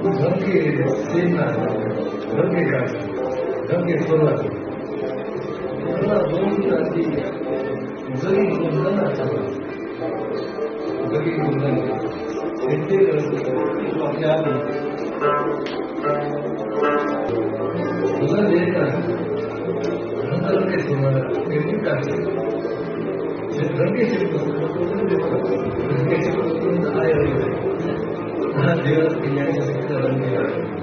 རང་གི་སེམས་ལ་རང་གི་ཡ་རང་གི་ཚོར་བ་རང་ལ་རང་གི་ཡ་འཛིན་རིགས་ཀྱི་འདི་ན་ཚང་བ། འདི་རིགས་ཀྱི་འདི་ན་དེ་དེ་ལ་བག་ཆགས་དང་འདི་ལ་ལས་དང་རང་ལ་ལས་སོང་བ་དེ་ནི་དཀའ་ཚེགས། རང་གི་ཞིག་ཏུ་རང་གི་ཞིག་ཏུ་ཨ་ཡ་རེད། ང་དེ་ལ་ཉན་ཞིག་ཏུ་རང་གི་ཡ་རེད།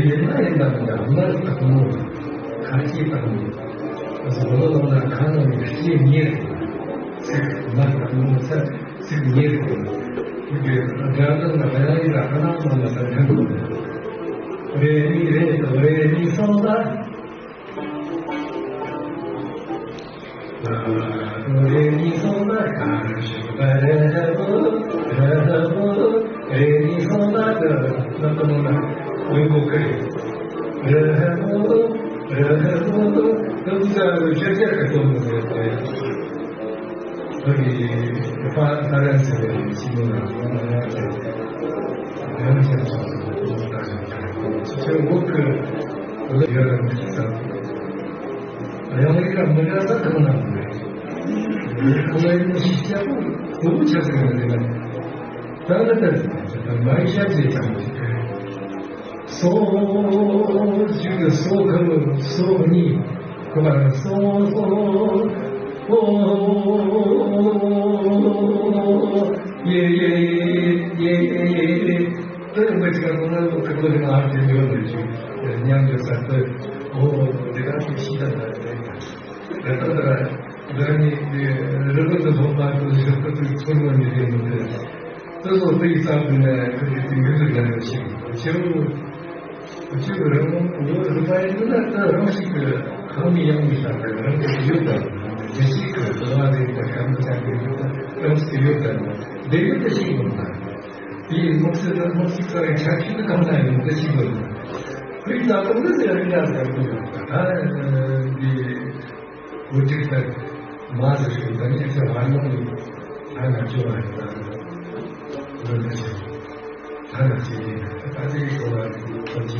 ཡིན་ན་ཡིན་ན་མི་འདྲ། མར་བཏགས་མོ། ཁ་སྐྱེས་བཏགས་མོ། བཟོ་ལོ་ལོ་ན་ཁ་ནང་གི་སྐྱེས་ཉེར། ཚིག་མར་བཏགས་མོ་ཚ་ཚིག་ཉེར། དེ་གི་སྒྲ་དོན་ལ་གཡང་ཡིག་ལ་ཁ་ནང་ནང་ལ་ད་ཐོན་དགོས། རེ་མི་རེ་དང་རེ་མི་སོང་ད། རེ་གཉིས་གསུམ་པ་གང་ཞིག་པ་རེ་ཧ་པོ་རེ་ཧ་པོ། རེ་གཉིས་གསུམ་པ་དུ་ནམ་དུ་མོ་ན་ལུས་པོ་ཀི་རེ་ཧ་པོ་རེ་ཧ་པོ། དུ་ཙ་རུ་ཆེ་ཆེ་གི་དུ་མོ་རེ་ཏེ། བོད་ཀྱི་ཕ་ས་རན་ཟེར་བའི་ཕྱི་ལོ་ལ་ཡང་ཡང་ཆེ་ཡང་ཆེ་སོང་། ཆེ་ཆེ་འོག་གི་ལ་ཡོད་རེད་མི་ཤེས་ས། ཡང་རིགས་ལ་མི་འདྲ་ས་གང་ན་མི་རེད། ཁོ་ལ་ཡིན་ཞིག་སྐྱ་པོ་གཙོ་བོ་ཆགས་ཟིན་པ་རེད་ལ། ད་ནི་ད་མ་ཡི་ཤ་ཚའི་ཚང་མ་ཞིག་རེད། སོ་ཞིག་གི་སོ་ཁ་སོ་གཉིས་ཁོ་ལ་སོ་སོ་ཡེ་ཡེ་ཡེ་ཡེ་ཡེ། དེ་མི་ཆགས་ན་ཁོ་ལ་ཁ་ཁོ་ལ་ང་ཨ་ཅེ་ཡོད་ནི་ཞིག་ཉམས་ཀྱི་ས་དེ་འོ་འོ་འོ་དེ་ག་ཞིག་ཤི་ད་ད་རེད། རེད་ད་ད་ར་ད་ནི་རི་ཁུལ་དུ་ཐོག་མར་དུ་ཞིག་ཁུལ་དུ་ཚུར་མ་ནི་རེད་མི་དེ་དེ་ཚོ་དེ་ཡི་ས་དུ་ནས་ཁུལ་དུ་ཡུལ་དུ་ལེན་རོགས་ཞིག་ཆེ་བོ། ཁོ་ཚོས་རང་ངོ་རུ་པ་ཡིན་ན་ད་རང་ཞིག་གི་ཁང་མིག་ཡང་མི་ཤར་བའི་རང་གི་ཡུལ་དང་རྒྱལ་སྤྱི་གི་འགྲོ་བ་རིགས་དང་ཁམས་ཚན་གྱི་ཡུལ་དང་རང་ཞིག་གི་ཡུལ་དང་སྡེ་ཡུལ་དུ་ཞིག་ཡོང་དང་། དེའི་དམིགས་བསལ་དང་དམིགས་བསལ་གསར་བའི་ཆ་ཤས་དུ་གང་ན་ཡོང་དུ་ཞིག་ཡོང་དང་། ཁོའི་ལྟ་སྟངས་འདི་ཟེར་རིགས་ཡང་ཟེར་དགོས་ཡོད་དང་ད་འདི་བུ་ཕྲུག་ལྟར་མ་ཟེར་ཞིག་ད་ནི་ཚེ་བར་སྣང་ལ་ང་ང་ཅོ་བ་ཡིན་ད་འདི་འདི་ཞིག་ད་ང་ཅི་ཡིན་ད་དེའི་ཚོ་བ་རིགས་ཁོ་ཚོ།